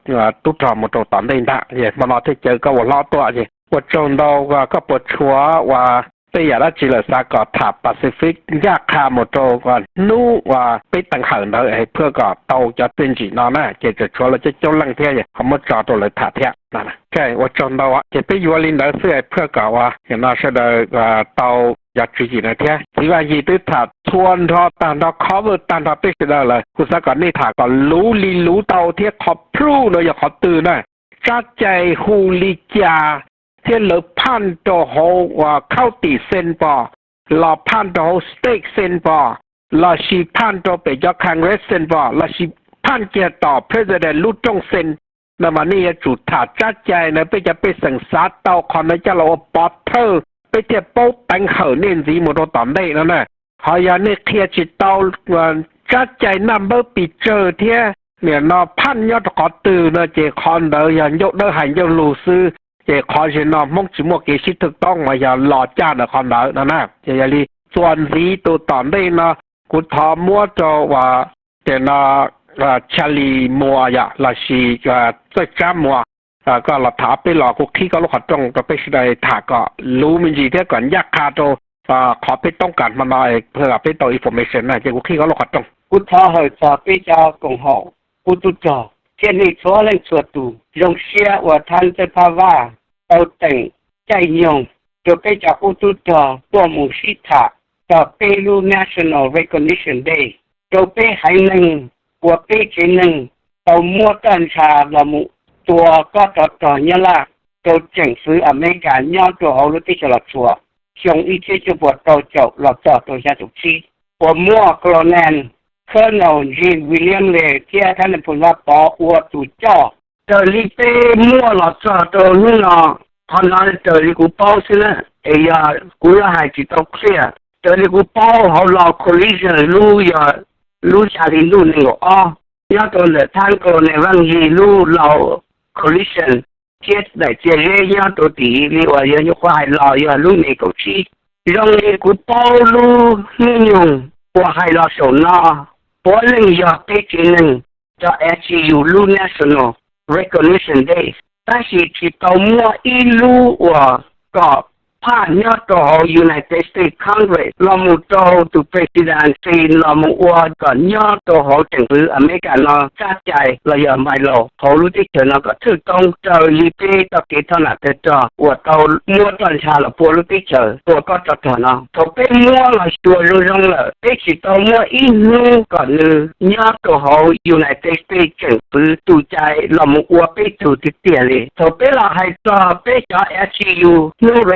tub rog mus rau tom ntej ntag. Hmo no thiaj caw koj ua hlob tuaj ces ua tsaug ntau, koj puas tshuav uas tej yam dab tsi lawm xav kom tham Pacific ncaj qha mus rau hnub uas peb teev hawm ntawd es phaj kom tau cov txiaj ntsim no na, ces tseem tshuav lawv coob coob leej thiab ho muab tso rau lawv tham thiab. Ua tsaug ntau, ces peb yuav li ntawd xwb es phaj kom uas nim no sawv daws tau cov tswv yim no thiab. Txiv Vaj Yig twb tham txhua nrho tag nrho, cover tag nrho peb sawv daws lawm. Kuv xav kom nej tham kom luv li luv tau thiab qhov proof no yog qhov twg na, tsab cai hu li cas thiab lawv phaj rau hauv county sen pom, los phaj rau hauv state sen pom, lossis phaj rau pem cov Congress sen pom, lossis phaj kiag tom president lub rooj sen no mas nej yuav tsum tham tsab cai na, peb cov pej xeem xav tau qhov no coj los ua pov thawj peb thiaj paub teev hawm nej ntxiv mus rau tom ntej no na. Ho yog nej qhia tsis tau tsab cai naj npawb pes tsawg thiab nim no phaj nyob rau qhov twg no ces qhov ntawd yog ncauj dawb hais ncauj lug xwb, ces qhov ze no Hmoob tsis muaj kev sib thwj toob mas yog los caj ntawm qhov ntawd no na. Ces yog li txuas ntxiv tus tom ntej no kuv thov muab rau uas nim no Charlie Muas yom lossis Txawj Tsab Muas, koj los tham peb los kuv qhib koj lub qhov rooj rau peb sawv daws tham kom luv me ntsis thiab kom ncaj qha rau qhov peb toob kas hmo no, peb tau information na, ces kuv qhib koj lub qhov rooj. Kuv thov hawm txog peb cov koom haum qub tub rog thiab nej txhua leej txhua tus zoo siab uas Thab Txawj Phab Vaj tau teem caij nyoog rau peb cov qub tub rog tuaj mus sib tham txog peb lub National Recognition Day rau peb haiv neeg uas peb tsev neeg tau muab roj ntsha los mus tua kob tsov rog Nyab Laj rau tseem fwv Amelikas nyob rau hauv lub teb chaws Los Tsuas xyoo ib txhiab cuaj puas rau caum los txog rau xya caum tsib, uas muaj Colonel Colonel Jean William Lay thiab Thab Nais Phoo Vaj Pov ua tus coj. Raws li peb muaj los txog rau hnub no, qhov no raws li kuv paub xwb na, es yog kuv yuav hais tsis tau clear. Raws li kuv paub hauv Law Collegium lub yog lub xya hli ntuj nees nkaum ob, nyob rau ntawm thab Colonel Vaj Yig lub Law Collegium thiab daim txiag zeb nyob rau tim li uas yog nyuam qhuav hais los yog lub nees kaum tsib. Zoo li kuv paub lub hnub nyoog uas hais los saum no, puav leej yog peb tsev neeg cov S C U lub National Recognition Day, tab sis tsis tau muaj ib lub uas kom phaj nyob rau hauv United States Congress los mus rau tus President los mus ua kom nyob rau hauv tseem fwv Amelikas no tsab cai los yog milo hauv lub teb chaws no kom thwj toob raws li peb txoj kev thoj nam tawg rog uas tau muab roj ntsha los pua lub teb chaws tua kob tsov rog no. Thaum peb muab los xyuas zoo zoo lawm, peb tsis tau muaj ib hnub kom nws nyob rau hauv United States tseem fwv tus cai los mus ua peb tug tiag tiag li. Thaum peb los hais txog peb cov S C U hnub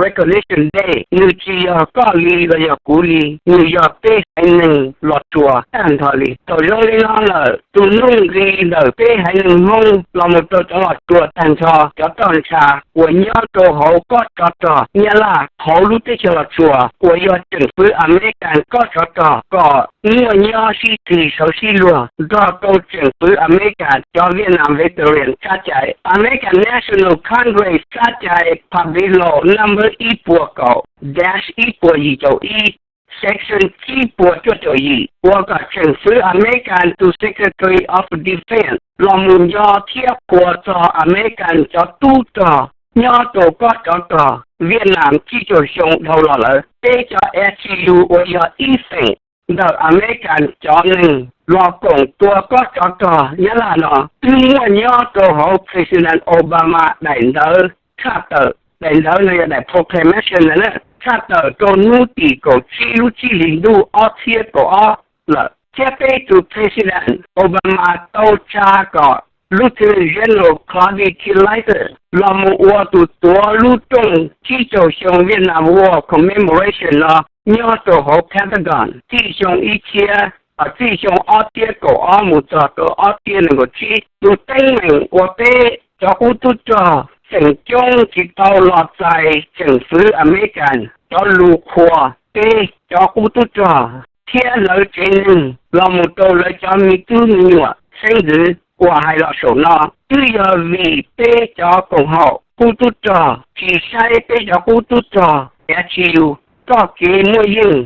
Recognition Day, nws tsis yog koj li los yog kuv li, nws yog peb haiv neeg Los Tsuas tag nrho li. Thaum zoo li no lawm, tus nuj nqis ntawm peb haiv neeg Hmoob los mus rau cov Los Tsuas tag nrho, cov roj ntsha uas nyob rau hauv kob tsov rog Nyab Laj hauv lub teb chaws Los Tsuas uas yog tseem fwv Amelikas kob tsov rog kom muaj nyob sib txig sawv sib luag nrog rau tseem fwv Amelikas cov Vietnam veteran tsab cai. American National Congress tsab cai Public Law number ib puas kaum dash ib puas yim caum ib, section tsib puas cuaj caum yim ua kom tseem fwv Amelikas tus Secretary of Defense los mus nco thiab qhuas txog Amelikas cov tub rog nyob rau kob tsov rog Vietnam tsib caug xyoo dhau los lawm. Peb cov S C U uas yog ib feem ntawm Amelikas cov neeg los koom tua kob tsov rog Nyab Laj no twb muaj nyob rau hauv President Obama daim ntawv tshaj tawm. Daim ntawv no yog daim proclamation na, tshaj tawm rau hnub tim kaum tsib lub tsib hlis ntuj ob txhiab kaum ob lawm, thiab peb tus President Obama tau tsa kom Lieutenant General Cody T. Lytle los mus ua tus tuav lub rooj tsib caug xyoo Vietnam War Commemoration no nyob rau hauv Pentagon txij xyoo ib txhiab, txij xyoo ob txhiab kaum ob mus txog rau ob txhiab nees nkaum tsib. Tus teeb meem uas peb cov qub tub rog feem coob tsis tau los txais tseem fwv Amelikas cov lus qhuas peb cov qub tub rog thiab lawv tsev neeg los mus rau lawv cov me tub me nyuam xeeb ntxwv uas hais los saum no, twb yog vim peb cov koom haum qub tub rog tsis saib peb cov qub tub rog F G U txoj kev muaj yeej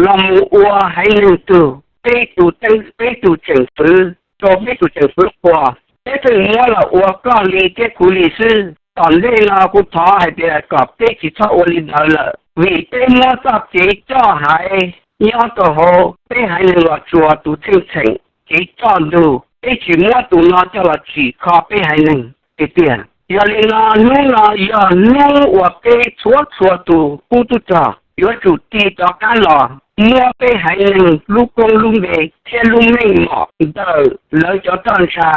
los mus ua haiv neeg tug peb tus teeb peb tus tseem fwv rau peb tus tseem fwv qhuas, peb pheej muab los ua koj li thiab kuv li xwb. Tom ntej no kuv thov hais tias kom peb tsis txhob ua li ntawd lawm, vim peb muab txoj kev coj haiv nyob rau hauv peb haiv neeg los tsuas tus txheej txheem kev coj ntug, peb tsis muab tus no coj los tsim kho peb haiv neeg tiag tiag. Yog li no hnub no yog hnub uas peb txhua txhua tus qub tub rog yuav tsum tig rov qab los muab peb haiv neeg lub koob lub npe thiab lub meej mom ntawm lawv cov roj ntsha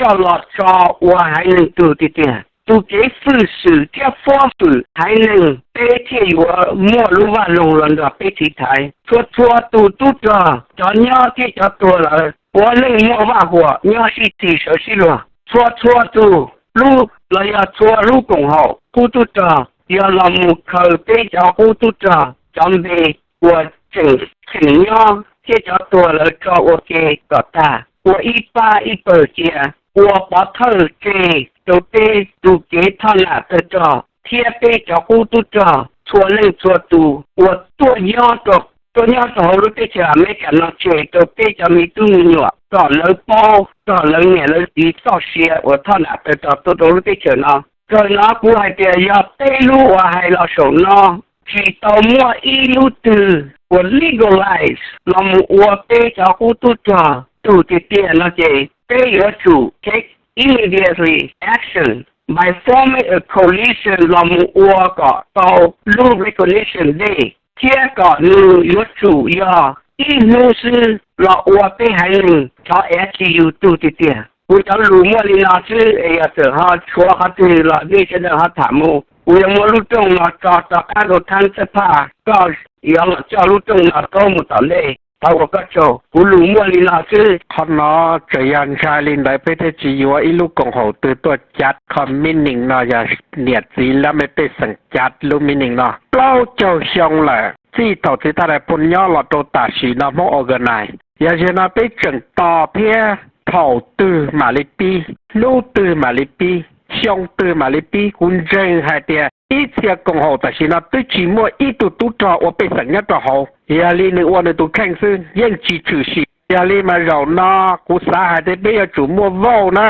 coj los tso ua haiv neeg tug tiag tiag. Tus kev fwj xwm thiab fob fwm haiv neeg peb thiaj yuav muaj lub vaj loog los nrog peb tiv thaiv. Txhua txhua tus tub rog cov nyob thiab cov tuag lawm puav leej muaj vaj huam nyob sib txig sawv sib luag. Txhua txhua tus lub los yog txhua lub koom haum qub tub rog yog los mus khaws peb cov qub tub rog cov npe uas tseem tseem nyob thiab cov tuag lawv tso ua ke kom tag, ua ib pab ib pawg cia, ua pov thawj tseg rau peb tus kev thoj nam tawg rog thiab peb cov qub tub rog txhua leej txhua tus uas tuaj nyob rau, tuaj nyob rau hauv lub teb chaws Amelikas no tseg rau peb cov me tub me nyuam kom lawv paub txog lawv niam lawv txiv txoj sia uas thoj nam tawg rog tuaj rau lub teb chaws no. Kawg no kuv hais tias yog peb lub uas hais los saum no tsis tau muaj ib lub twg uas legalize los mus ua peb cov qub tub rog tug tiag tiag no ces peb yuav tsum take immediately action by forming a coalition los mus ua kom tau lub recognition day thiab kom nws yuav tsum yog ib hnub xwb los ua peb haiv neeg cov F G U tug tiag tiag. Kuv cov lus muaj li no xwb es yog txawm ho tshuav qhov twg los nej sawv daws ho tham mus. Kuv yuav muab lub rooj no tso rov qab rau Thab Xab Phaj, koj yuav los coj lub rooj no taub mus tom ntej. Thov ua koj tsaug, kuv lus muaj li no xwb. Qhov no txawm yog ntshai li ntawd peb thiaj tsis yuav ib lub koom haum twg tuaj cav. Qhov meaning no yog niam txiv lab mej pej xeem cav lub meaning no plaub caug xyoo lawm, txij thaum txiv thaj dais phoo nyob los rau tam sim no Hmoob organize. Yog zaum no peb tseem tos thiab thaum twg mam li pib, hnub twg mam li pib, xyoo twg mam li pib. Kuv ntseeg hais tias ib txhia koom haum tam sim no twb tsis muaj ib tug tub rog ua pej xeem nyob rau hauv, yog li nws ua nws tus kheej xwb yeej tsis tshwm sim. Yog li mas zaum no kuv xav hais tias peb yuav tsum muaj vote na,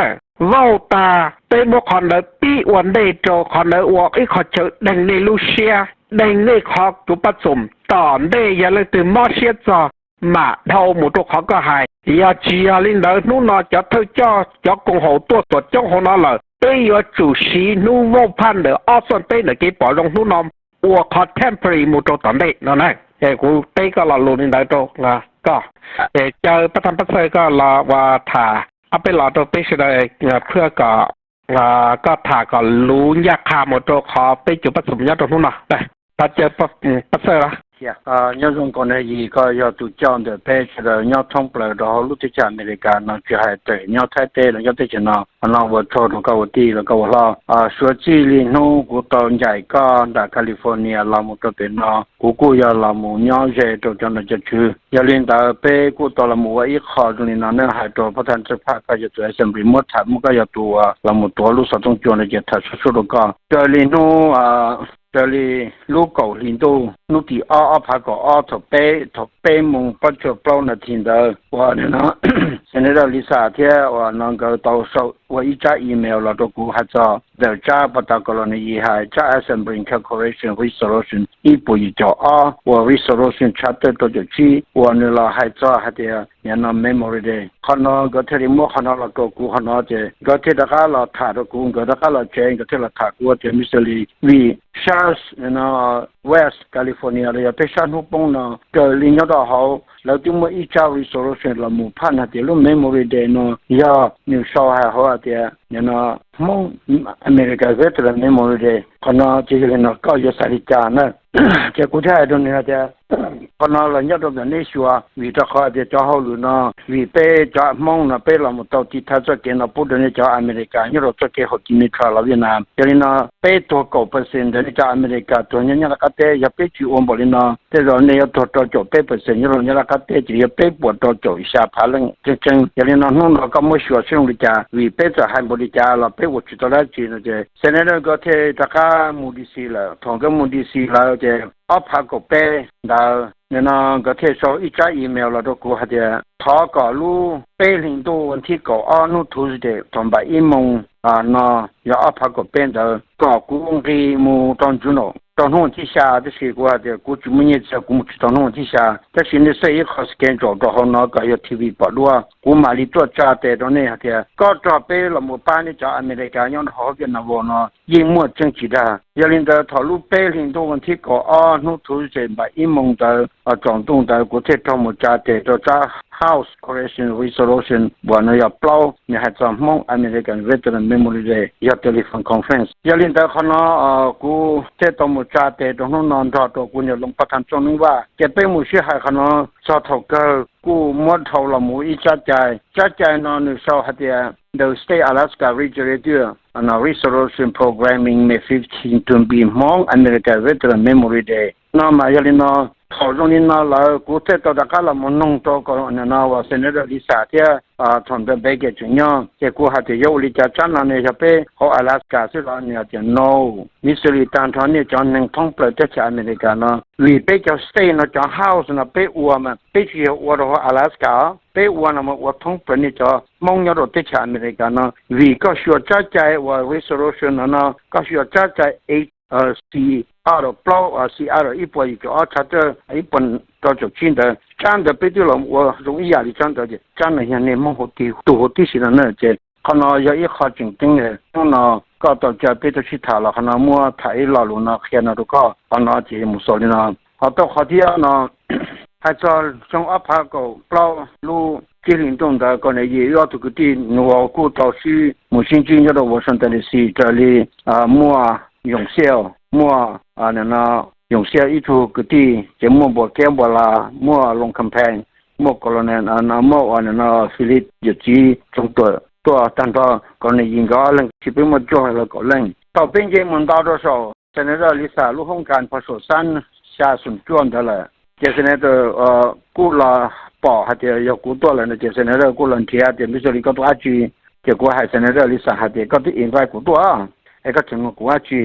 vote tag peb muab qhov ntawd pib ua ntej rau qhov ntawd ua ib qho chaw deeg nej lub siab, deeg nej qhov cuv paj xoom. Tom ntej yog leej twg mob siab txog mam dhau mus rau qhov koj hais. Yog tsis yog li ntawd hnub no cov thawj coj cov koom haum tuaj tuam coob hauv no lawm, peb yuav tsum siv hnub vote phaj ntawm ob xooj peb ntawm kev pom zoo hnub no ua qhov temporary mus rau tom ntej no na. Es kuv teb koj lo lus li ntawd rau koj. Es caw pab thaj pab xawj koj los ua tham ob peb lo rau peb sawv daws phaj kom koj tham kom luv ncaj qha mus rau qhov peb cuv paj xoom nyob rau hnub no. Thov caw pab xawj los. Nyob zoo Kaus Nraug Yis, koj yog tus coj ntawm peb sawv daws nyob thoob plaws rau hauv lub teb chaws Amelikas no, tsis hais tawm nyob Thaib teb los nyob teb chaws no. Qhov no ua tsaug rau koj ua tij los koj ua hlob. Suav txij li hnub kuv tau ncaim koj nram California los mus rau pem no, kuv kuj yog los mus nyob ze rau cov nom cov tswv. Yog li ntawd peb kuj tau los mus ua ib qho zoo li no ne, hais rau pab thaj pab xawj, koj yog tus assembly muab tham, muab koj yog tus los mus tuav lub xov tooj cua no ces tham sub sub rau koj. Raws li hnub, raws li lub kaum hli ntuj hnub tim ob ob phav kaum ob thaum peb, thaum peb moos plaub caug plaub nas this ntawd uas nim no Senator Lisa thiab uas no nkawd tau sau ua ib tsab email los rau kuv hais txog ntawm tsab pos tas Kaus Nraug Yis hais tsab Assembly Incorporation Resolution ib puas yim caum ob uas Resolution chapter rau caum tsib uas nws los hais txog hais tias nim no Memory Day. Qhov no nkawd thiaj li muab qhov no los rau kuv, qhov no ces nkawd thiaj rov qab los tham rau kuv, nkawd rov qab los tsev nkawd thiaj los tham kuv tias Mr. Lee, vim sab West California los yog peb sab hnub poob no raws li nyob rau hauv lawv twb muaj ib tsab resolution los mus phaj hais tias lub Memory Day no yog nws sau hais hauv hais tias nim no Hmoob America Veteran Memory Day. Qhov no ces yog li no koj yuav xav li cas na? Ces kuv thiaj hais rau nws hais tias Qhov no los nyob rau ntawm nej xyuas, vim rau qhov tias cov hauj lwm no, vim peb cov Hmoob no peb los mus tau tiv thaiv txoj kev no pub rau nej cov Amelikas nyob rau txoj kev haum ci me tha los Viaj Nam. Yog li no peb tuag kaum percent ntawm nej cov Amelikas tuag nyob Nyab Laj qab teb, yog peb tsis ua npaum li no tej zaum nej yuav tuag rau caum peb percent nyob rau Nyab Laj qab teb, ces yog peb puas rau caum xya phav leej tseeb tseeb. Yog li no hnub no koj muab xyuas seb zoo li cas, vim peb txawm hais npaum li cas los peb ua tsis tau dab tsi no ces Senator nkawd thiaj rov qab mus D C lawm. Thaum nkawd mus D C lawm ces ob phav kaum peb ntawd nim no nkawd thiaj sau ib tsab email los rau kuv hais tias thov kom lub peb hlis ntuj vas thib kaum ob hnub Tuesday thaum npaum ib moos no, yog ob phav kaum peb ntawd kom kuv nqis mus rau Juneau rau hnub vas thib xya. Tab sis kuv hais tias kuv tsis muaj nyiaj txiag, kuv mus tsis tau hnub vas thib xya, tab sis nej xwb ib qho schedule rau hauv no kom yog T V pom dua, kuv mam li tuaj tsa tes rau nej hais tias koj rog peb los mus pab nej cov Amelikas nyob rau hauv Viaj Nam Vos no yeej muaj tseeb tsis dag. Yog li ntawd thaum lub peb hlis ntuj vas thib kaum ob hnub Tuesday npaum ib moos ntawd tsaus ntuj ntawd kuv thiaj raug mus tsa tes rau tsab House Congressional Resolution uas no yog plaub, nws hais txog Hmoob American Veteran Memorial Day, yog telephone conference. Yog li ntawd qhov no kuv thiaj tau mus tsa tes rau hnub no nrog rau kuv niam Looj Paj Thas Tsooj Neeb Vaj, ces peb mus sib hais qhov no txog thaum kawg kuj muab dhau los mus ib tsab cai. Tsab cai no nws sau hais tias the State Alaska Legislature Resolution Programming May fifteen to be Hmong American Veteran Memorial Day no mas yog li no, thaum zoo li no lawm kuv thiaj tau rov qab los mus noog rau kom no uas Senator Lisa thiab thaum ntawd Begich tseem nyob, ces kuv hais tias yog ua li cas tsab no ne, yog peb hauv Alaska xwb los? Nws hais tias no, Missouri tag nrho nej cov neeg thoob plaws teb chaws Amelikas no, vim peb cov state no cov House no peb ua mas peb tsis yog ua rau hauv Alaska, peb ua no mas ua thoob plaws nej cov Hmoob nyob rau teb chaws Amelikas no. Vim koj xyuas tsab cai uas resolution no no, koj xyuas tsab cai C, ob rau plaub, C, ob rau ib puas yim caum ob tsab, ib puas rau caum tsib ntawd, tsab ntawd peb twb los ua zoo ib yam li tsab ntawd, ces tsab no yog nej Hmoob hauv tig tus huv tib si no na. Ces qhov no yog ib qho tseem ceeb, hnub no koj tau caw peb tuaj sib tham los qhov no muab tham ib lo lus no qhia no rau koj. Qhov no ces mus xaus li no. Ho tau qhov thib ob no, hais txog xyoo ob phav kaum plaub lub tsib hlis ntuj ntawd, kaum nees yim wb ob tug kwv tij nws kuj tau sib mus sib ntsib nyob rau Washington D C raws li muaj Yoos Xiaj, muaj Yoos Xiaj ib tug kwv tij, ces muaj Npua Kev Npua La, muaj Looj Kam Pheej, muaj Colonel, muaj ua no Philip Yawm Txiv Tsoov Tuam tuaj tag nrho. Kaum nees yim nkawd ob leeg, tab sis peb muaj cuaj hais los kaum leej. Thaum peb nce mus ntau rau saum Senator Lisa lub hoob kas pog saum xab xya xoom cuaj ntawd lawm, ces Senator kuj los pom hais tias yog kuv tuaj lawm no, ces Senator kuj los nrhiav tias Missouri koj tuaj dab tsi. Ces kuv hais Senator Lisa hais tias koj twb invite kuv tuaj, es koj tseem nug kuv dab tsi,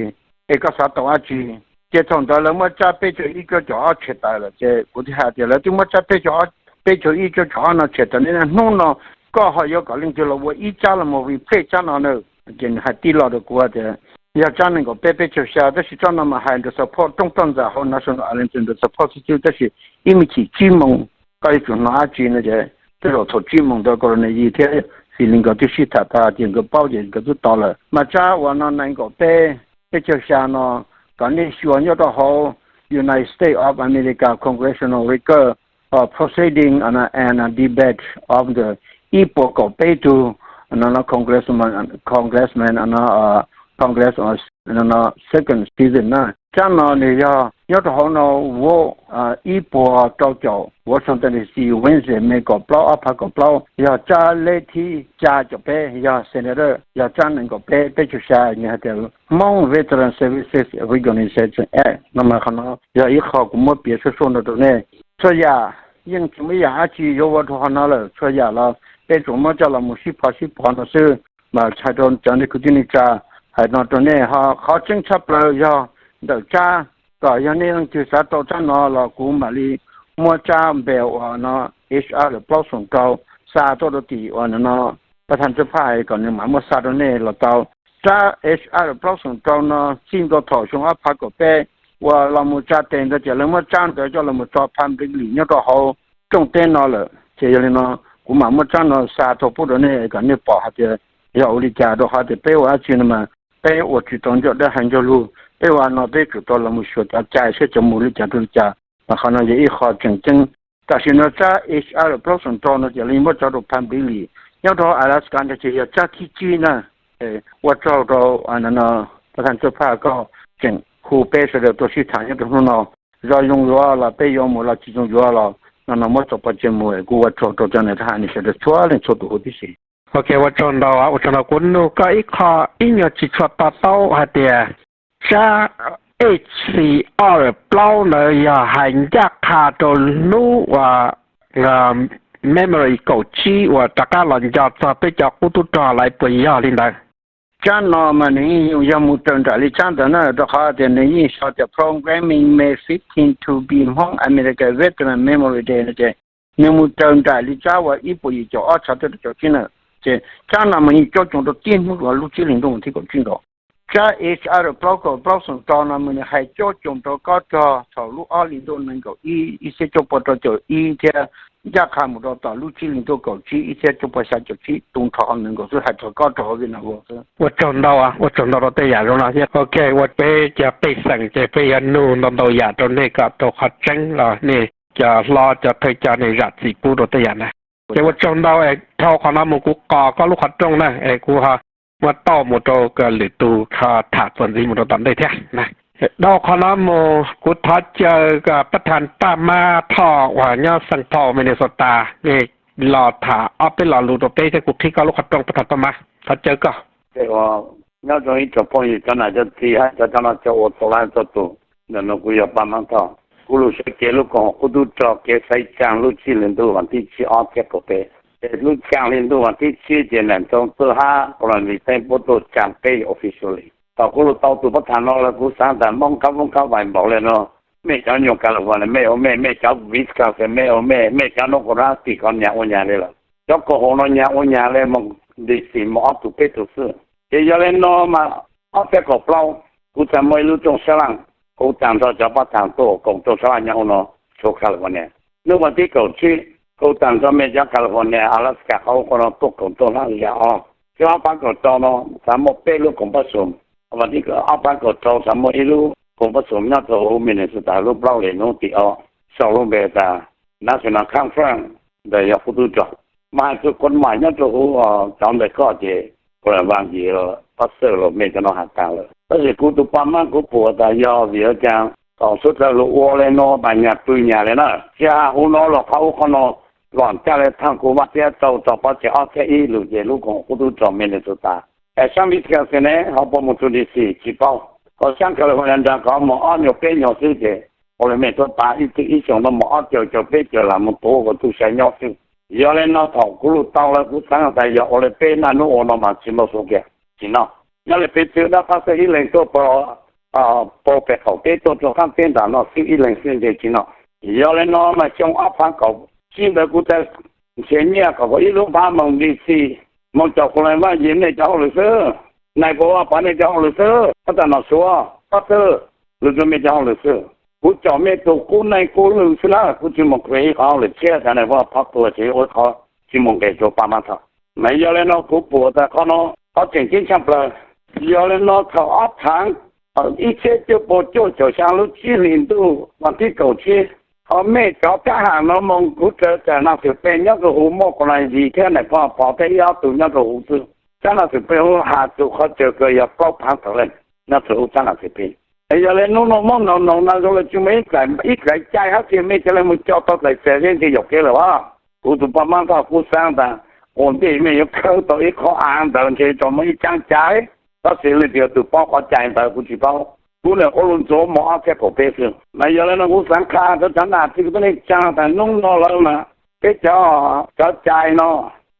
es koj xav tau dab tsi? Ces thaum ntawd lawv muab tsab peb caug ib cuaj caum ob tshem tawm lawm, ces kuv thiaj hais tias lawv twb muab tsab peb caug ib cuaj caum ob no tshem tawm, hnub no koj ho yuav kom leej twg los ua ib tsab los mus replace tsab no na? Ces nws hais tib lo rau kuv tias yog tsab nees nkaum peb peb caug xya, tab sis tsab no mas hais ntawm support rooj toj ntxas hauv National Alliance ntawm support xwb xwb, tab sis ib me chim tsib moos koj yuav tsum hnov dab tsi no. Ces tej zaum thaum tsib moos ntawd Colonel Yawm Txiv thiab Philip nkawd twb sib tham tas ces nkawd paub ces nkawd twb tau lawm. Mas tsab uas no nees nkaum peb peb caug xya no, kom nej xyuas nyob rau hauv United States of America Congressional Record of Proceedings and Debate of the ib puas kaum peb tug no Congressman, Congressman, Congress second season na. Tsab no nws yog nyob rau hauv no vote ib puas rau caum, Washington D C, Wednesday, May kaum plaub, ob phav kaum plaub, yog tsab leb thib xya caum peb, yog Senator, yog tsab nees nkaum peb peb caug xya, nws hais tias Hmong Veteran Services Recognition Act no mas qhov no yog ib qho kuv muab piav suab suab no rau nej. Txhua yam yeej tsis muaj ib yam dab tsi yuav ua rau qhov no lawm, txhua yam los peb tsuas muab coj los mus sib phov sib phov no xwb. Mas hais rau cov nej kwv tij neej tsa, hais no rau nej, qhov tseeb tshaj plaws yog ntawm tsab, kom yog nej leej twg xav tau tsab no los kuv mam li muab tsab npe uas no H R plaub xoom rau xa tuaj rau tim uas no Pab Thas Ntsuab Phaj hais kom nws mam muab xa rau nej los tau. Tsab H R plaub xoom rau no txij ntua thaum xyoo ob phav kaum peb uas los mus tsa tes ntawd ces lawv muab tsab ntawd coj los mus tso publicly nyob rau hauv rooj teb no lawm. Ces yog li no kuv mam muab tsab no xa tuaj pub rau nej kom nej pom hais tias yog ua li cas, rau qhov tias peb ua dab tsi no mas peb ua tsis tau ncauj dawb hais ncauj lug, peb ua no peb tsum tau los mus xyuas cov cai seb cov mus li cas rau li cas. Mas qhov no yog ib qho tseem ceeb. Tam sim no tsab H R plaub xoom rau no ces lawv muab tso rau publicly nyob rau Alaska ntawd ces yog tsab thib tsib na. Ua tsaug rau Pab Thas Ntsuab Phaj koj tseem hu peb sawv daws tuaj sib tham nyob rau hnub no. zoo zoo yuav los peb yuav mus los tsis zoo yuav los no no muab tso pov tseg mus. Kuv ua tsaug rau cov niam txiv sawv daws txhua leej txhua tus huv tib si. Ok, ua tsaug ntau, ua tsaug ntau. Kuv nug koj ib qho ib nyuag tsis tshua to taub hais tias tsab H C R plaub ntawd yog hais ncaj qha rau lub uas memory kaum tsib uas rov qab los nco txog peb cov qub tub rog lawm puas yog li ntawd? Tsab no mas nws yeej yog mus raws nraim li tsab ntawd na, rau qhov tias nws yeej sau tias programming may fifteen to be Hmong American Veteran Memory Day no ces nws mus raws nraim li tsab uas ib puas yim caum ob tshav tawm rau caum tsib na. Ces tsab no mas yeej cob coom rau tib hnub uas lub tsib hlis ntuj vas thib kaum tsib nkaus. Tsab H R plaub kaum plaub xoom rau no mas nws hais cob coom rau kob rog thaum lub ob hlis ntuj nees nkaum ib, ib txhiab cuaj pua rau caum ib thiab ncaj qha mus rau tom lub tsib hlis ntuj kaum tsib, ib txhiab cuaj pua xya caum tsib, tu nrho qhov nees nkaum xwb, hais txog kob rog Vietnam War xwb. Ua tsaug ntau, ua tsaug ntau rau tej yam zoo no thiab. Ok, ua peb cov pej xeem ces peb yuav nug ntau ntau yam rau nej kom tau qhov tseeb los nej cov hlob cov thawj coj nej zam txim pub rau tej yam na. Ces ua tsaug ntau es dhau qhov no mus kuv qos koj lub qhov rooj na es kuv ho muab tauj mus rau lwm tus tham txuas ntxiv mus rau tom ntej thiab. Dhau qhov no mus kuv thov caw pab thas Paj Mab Thoj uas nyob Saint Paul Minnesota, nej los tham ob peb lo lus rau peb thiab kuv qhib koj lub qhov rooj pab thas Paj Mab. Thov caw koj. Nyob zoo ib tsoom phooj ywg cov nam cov txiv hab cov cov no cov ua txhua leej txhua tus. Ntawm no kuv yog Paj Mab Thoj. Kuv lug sawv kev lub koom haum qub tub rog kev xaiv tsaa lub tsib hlis ntuj vas thib tsib ob txhiab kaum peb. Ces lub tsaa hli ntuj vas thib tsib ces nam ntxoo txuj hab qos los vis teeb puab tuaj tsaa peb officially. Thaum kuv lug tau tus pab thas no lawm kuv xaav tas Moob Kab Voob Kab Vais npaum le nuav, mej cov nyuas California mej ua mej, mej cov Wisconsin mej ua mej, mej cov North Carolina tim California ua nyag le lawm. Cov koom haum no nyag ua nyag le moog D C moog ob tug peb tug xwb. Ces yog le no mas ob txhiab kaum plaub kuv txawm muaj ib lub rooj sab laj, kuv taag nrho cov pab thas tuaj koom rooj sab laj nyob ua no, tshuav California. Nub vas thib kaum tsib kuv taag nrho mej cov California, Alaska qhov ua qhov no tuaj koom rooj sab laj yam ob. Xyoo ob phav kaum rau no xaav muaj peb lub koom pab xoom, vas thib ob phav kaum rau xaav muaj ib lub koom pab xoom nyob rau huv Minnesota lub plaub hlis nub tim ob, sau lub npe tas National Conference, ntawd yog qub tub rog. Mas hais txug kuv mam nyob rau huv cov ntawm koj ces kuv lam vaaj yim los pab xawj los mej cov no has taag lawm. Tab sis kuv tus paj mab kuv pum tas yog vim ua caag thaum suav dlawg lug ua le no mas nyag pw nyag le na. Tsis has huv no los qhov ub qhov no los ncaj le thaaj kuv vaaj thiab tau tso pov tseg ob txhiab ib lug ces lub koom qub tub rog Minnesota es sab Wisconsin ne ho puas moog txug D C tsis paub. Ho sab California nraag kov moog ob nyuag peb nyuag xwb ces ua le mej tuab pav ib tug ib xyoos no moog ob caug caug peb caug lam moog tuav ua tug sai nyob xwb. Yog le no thaum kuv lug tau lawm kuv xaav tas yog ua le peb naj nub ua no mas tsis muaj xu kiag tsis noj. Nyob le peb txwv dab qab xwb ib leeg tuaj pag pem qaum teb tuaj rua qaab teb nraag no xwb ib leeg xwb ntshe tsis noj. Yog le no mas xyoo ob phav kaum tsib ntawd kuv tau nrhiav nyiaj kaum kaum ib lub npab moog D C moog caum kuv le vaaj yim mej cov hauj lwm xwb. Nais phoo vaj pov mej cov hauj lwm xwb, pab tag nom suav pab xwb, lug rua mej cov hauj lwm xwb. Kuv caum mej tug qub neej qub lwg xwb na, kuv tsis moog khav ib qhov hauj lwm tshiab tas nais phoo vaj pov tuag ces ua ib qhov tsis moog nqes rua paj mab thaum. Mas yog le no kuv pum tas qhov no qhov tseem ceeb tshaaj plawg. Yog le no thaum ob phav ib txhiab cuaj pua cuaj caum xyaa lub tsib hlis ntuj vas thib kaum tsib, ho mej cov kab has no moog kuv raws tas Naj Xwm Pej nyob rua huv muaj Kos Naj Yis thiab nais phoo vaj pov thiab ib ob tug nyob rua huv xwb. Sab Naj Xwm Pej huv has txug qhov tsawg kawg yog plaub phaav tawm leej nyob rua huv sab Naj Xwm Pej. Yog le nub nua Moob noog noog no zoo le tsis muaj ib dlaim cai hab tsi mej ca le moog co tau dlaim txias zeb nti yaum kev lawm as. Kuv tus paj mab thaum kuv xaav tas ua ntej mej yuav khawb tau ib qhov av ntawd ntshe tso muaj ib caab cai, tab sis leej twg yog tus paub qhov cai ntawd kuv tsis paub. Kuv nwg ua lug ntxuav moog ob txhiab kaum peb xwb. Mas yog le no kuv xaav qha rua cov nam txiv kwv tij neej tsaa tas nub nua lawm mas peb cov, cov cai no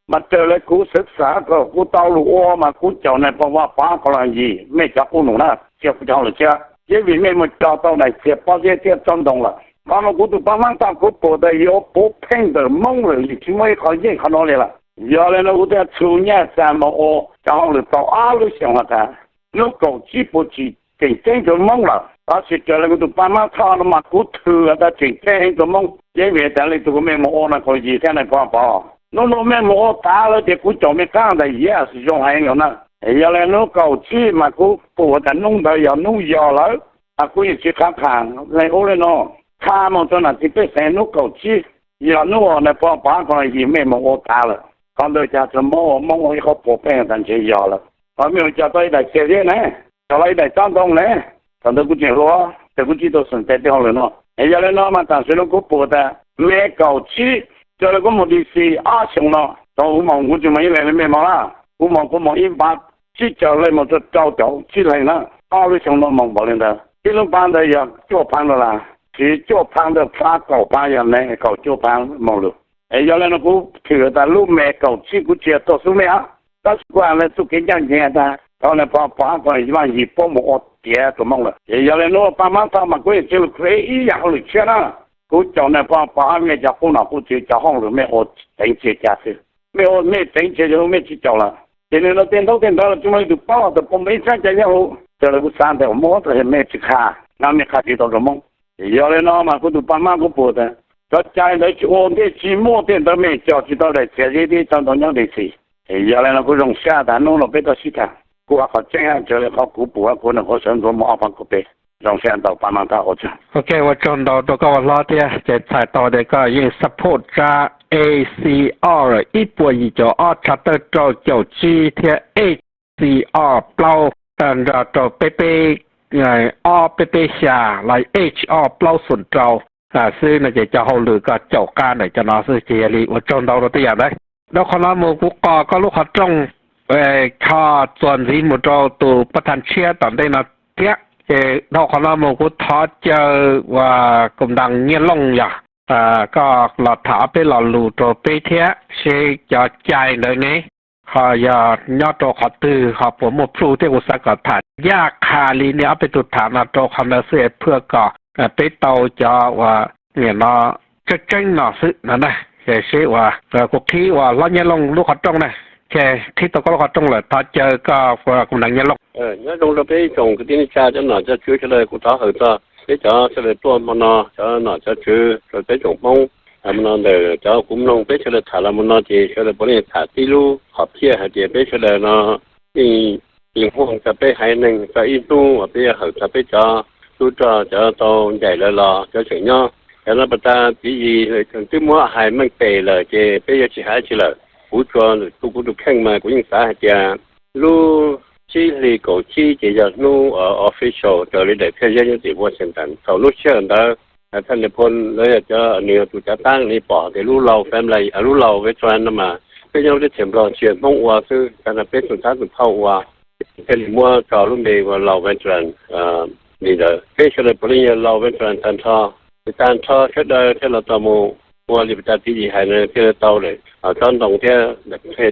mas raws le kuv xwv xav kom kuv tau lug ua mas kuv caum nais phoo vaj pov Kos Naj Yis mej cov qub num na, tsia kuv cov hauj lwm tshiab, yeej vim mej moog co tau dlaim txias pob zeb thiab tsob ntoo lawm. Qhov no kuv tus paj mab thaum kuv pum tas yuav puv pheej ntawm Moob lawm, yeej tsis muaj ib qho yeej qhov no le lawm. Yog le no kuv thiaj txhua nyaj xaa moog ua cov hauj lwm tau ob lub xyoos has tas nub kaum tsib puas tsim tseem ceeb rua Moob lawm. Tab sis raws le kuv tus paj mab thaum no mas kuv thwm tas tseem ceeb heev rua Moob, yeej vim tas leej tug kuv mej moog ua na Kos Naj Yis thiab nais phoo vaj pov. Nub nua mej moog ua tav lawm ces kuv caum mej qaab tas yam zoo heev lawm na. Yog le nub kaum tsib mas kuv pum tas nub ntawd yog nub yog lawm, mas kuv yeej tsis qha qha leej ub le no. Qha moog rua nam txiv pej xeem nub kaum tsib yog nub uas nais phoo vaj pov Kos Naj Yis mej moog ua tav lawm. Qhov ntawd cas txug Moob ua, Moob ua ib qhov puv pheej tas ntshe yog lawm. Qhov mej ua co tau ib dlaim txias zeb ne, co tau ib dlaim tsob ntoo ne, thaum ntawd kuv tseem hluas, tes kuv tsis tau xeem tes tej hauj lwm no. Es yog li no mas tam sim no kuv pum tas me kaum tsib, raws li kuv mus D C ob xyoo no, tau kuv moog kuv tsis moog ib leeg li mej moog lawm, kuv moog kuv moog ib npav tsib caug leej moog rua rau caum tsib leeg na. Ob lub xyoo no moog npaum li ntawd, ib lub npav ntawd yog cuaj phav dollar, tsis cuaj phav ntawd phav kaum phav yog nees nkaum cuaj phav moog lug. Es yog li no kuv thwm tas lub me kaum tsib kuv tsis yog tuaj xub mej os, tab sis kuv has le txuj kev ncaj nceeg tas thaum nws pog pog hab ko vaaj yim puab mus ua tiav rua Moob lawm. Ces yog li nuav paj mab thoj mas kuv yeej tsi lug create ib yaam hauj lwm tshiab na. Kuv caum nws pog pog hab mej cov qub nom qub tswv cov hauj lwm mej ua tseev tsi ca xwb, mej ua mej tseev tsi, mej tsi caum lawm. Ces nwg nuav tej ntaub tej ntawv los tsi muaj leej twg paub, thaum puab mus ib tsaab cai yaj huv, raws li kuv xaav ntawd muab tau mej tsi qha, nab mej qha tsi tau rua Moob. Ces yog li no mas kuv tus paj mab kuv pum tas cov cai ntawd tsi ua ntej tsi muaj tej ntawd mej coj tsi tau daim txiav zeb teb chaws ntau nyob D C. Ces yog li no kuv zoo sab tas nub no peb tau sib tham, kuv has qhov tseeb hab raws li qhov kuv pum hab kuv nws qhov sawv ntxuav mus ob phav kaum peb. Zoo sab ntau paj mab thoj ua tsaug. Ok, ua tsaug ntau rua koj ua hlob thiab, ces txhais tau tias koj yeej support tsab A C R ib puas yim caum ob tshav tawj rau caum tsib thiab A C R plaub nrog rau peb peb ob peb peb xya los H ob plaub xoom rau xwb no ces cov hauj lwm koj caum qab ntawm cov no xwb ces yog li ua tsaug ntau rau tej yam ntawd. Dhau qhov no mus kuv qos koj lub qhov rooj ho txuas ntxiv mus rau tus pab tham tshiab tom ntej no thiab. Ces dhau qhov no mus kuv thov caw uas Koom Ntaas Nyiaj Looj yog koj los tham ob peb lo lus rau peb thiab seb cov cai ntawd ne ho yog nyob rau qhov twg ho puas muaj proof thiab kuv xav kom tham ncaj qha li nej ob peb tug tham no rau qhov ntawd xwb es phaj kom peb tau cov uas nim no tseeb tseeb no xwb no na. Ces seb uas kuv qhib uas hlob Nyiaj Looj lub qhov rooj na. Ces qhib tau koj lub qhov rooj lawm thov caw koj Koom Ntaas Nyiaj Looj. Nyob zoo rau peb ib tsoom kwv tij neej tsa cov nom cov tswv sawv daws, kuv thov hawm txog peb cov sawv daws tuaj hmo no, cov nom cov tswv rau peb tsoom Hmoob hmo no ntawm cov kuv mloog peb sawv daws tham los mus no ces sawv daws puav leej tham tib lub qhov phiaj hais tias peb sawv daws no yeej muag txog peb haiv neeg txog ib hnub uas peb yuav hawm txog peb cov tub rog cov tau ncaim lawv los cov tseem nyob. Cov no pas tas tswv yim twb muab hais meej pem lawm ces peb yuav tsis hais dab tsi lawm. Kuv tsuas tu kuv tus kheej mas kuv yeej xav hais tias lub tsib hlis kaum tsib ces yog hnub official raws li daim thiaj zeb nyob tim Washington. Thaum lub sij hawm ntawd thaj nws phu lawv yog cov nws yog tus cav taab nws pom tias lub laug family lub laug veteran no mas peb nyob lub teb chaws Nplog tsis yog Hmoob ua xwb, tas no peb txhua txhab txhua phauj ua, thiaj li muab tso lub npe ua laug veteran li ntawd. Peb sawv daws puav leej yog laug veteran tag nrho, ces tag nrho sawv daws thiaj los tau mus ua li pas tas tswv yim hais no thiaj li tau lawm. Tsob ntoo thiab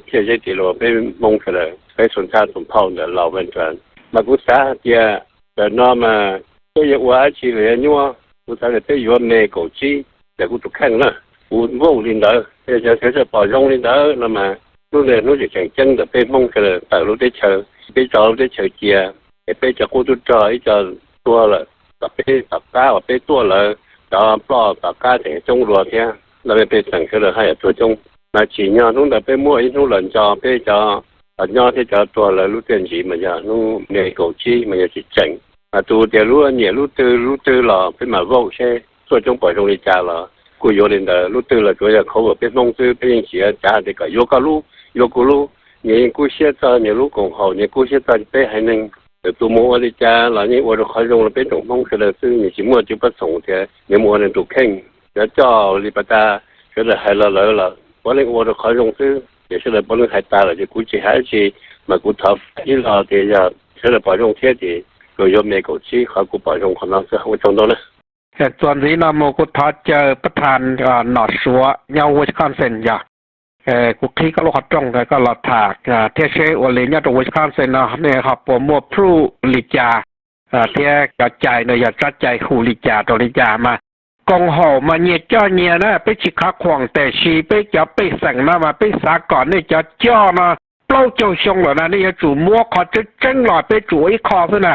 thiaj zeb tim los peb Hmoob sawv daws peb txhua txhab txhua phauj ntawm laug veteran. Mas kuv xav hais tias ntawm no mas peb yuav ua dab tsi los yuav nyuaj, kuv xav tias peb yuav me kaum tsib ntawm kuv tus kheej na. Kuv vote li ntawd, yog sawv daws pom zoo li ntawd no mas hnub ntawd hnub tseem tseem ceeb ntawm peb Hmoob sawv daws tawm lub teb chaws, peb tso lub teb chaws cia, es peb cov qub tub rog ib co tuag lawm, tom peb tom qab uas peb tuaj lawm, cov ploj tom qab tseem coob dua thiab, lawv pej xeem sawv daws haj yam tuag coob. Mas tsim nyog hnub ntawd peb muab ib hnub los nco peb cov nyob thiab cov tuag lawv lub txiaj ntsim mas yog hnub me kaum tsib mas yog tseem tseem. Mas tus tias lub nyiam lub twg lub twg los peb mam vote seb tuaj coob pom zoo li cas los kuj yuav li ntawd. Lub twg los tsuav yog cover peb Hmoob xwb, peb yeej tsis cav hais tias kom yuav koj lub, yuav kuv lub. Nyias yeej kub siab txog nyias lub koom haum, nyias kub siab txog peb haiv neeg. Txawm tus mus ua li cas los yeej ua rau qhov zoo rau peb tsoom Hmoob sawv daws xwb, nyias tsis muaj cov pab xoom tias nyias mus ua nws tus kheej. Cov coj li pas tas sawv daws hais los lawm los puav leej ua rau qhov zoo xwb, ces sawv daws puav leej hais tas lawm ces kuv tsis hais dab tsi. Mas kuv thov ib los tias yog sawv daws pom zoo thiab ces kuj yuav me kaum tsib, qhov kuv pom zoo qhov no xwb, ua tsaug ntau na. Txuas ntxiv no mus kuv thov caw pab tham nom Suav nyob Wisconsin yog kuv qhib koj lub qhov rooj koj los tham thiab seb ua li nyob rau Wisconsin no nej ho puas muaj proof li cas thiab cov cai no yog tsab cai hu li cas rau li cas mas koom haum mas nyias coj nyias na, peb tsis khav khuam, tiam sis peb cov pej xeem no mas peb xav kom nej cov coj no plaub caug xyoo lawm na, nej yuav tsum muab qhov tseeb tseeb los peb tsum ua ib qho xwb na.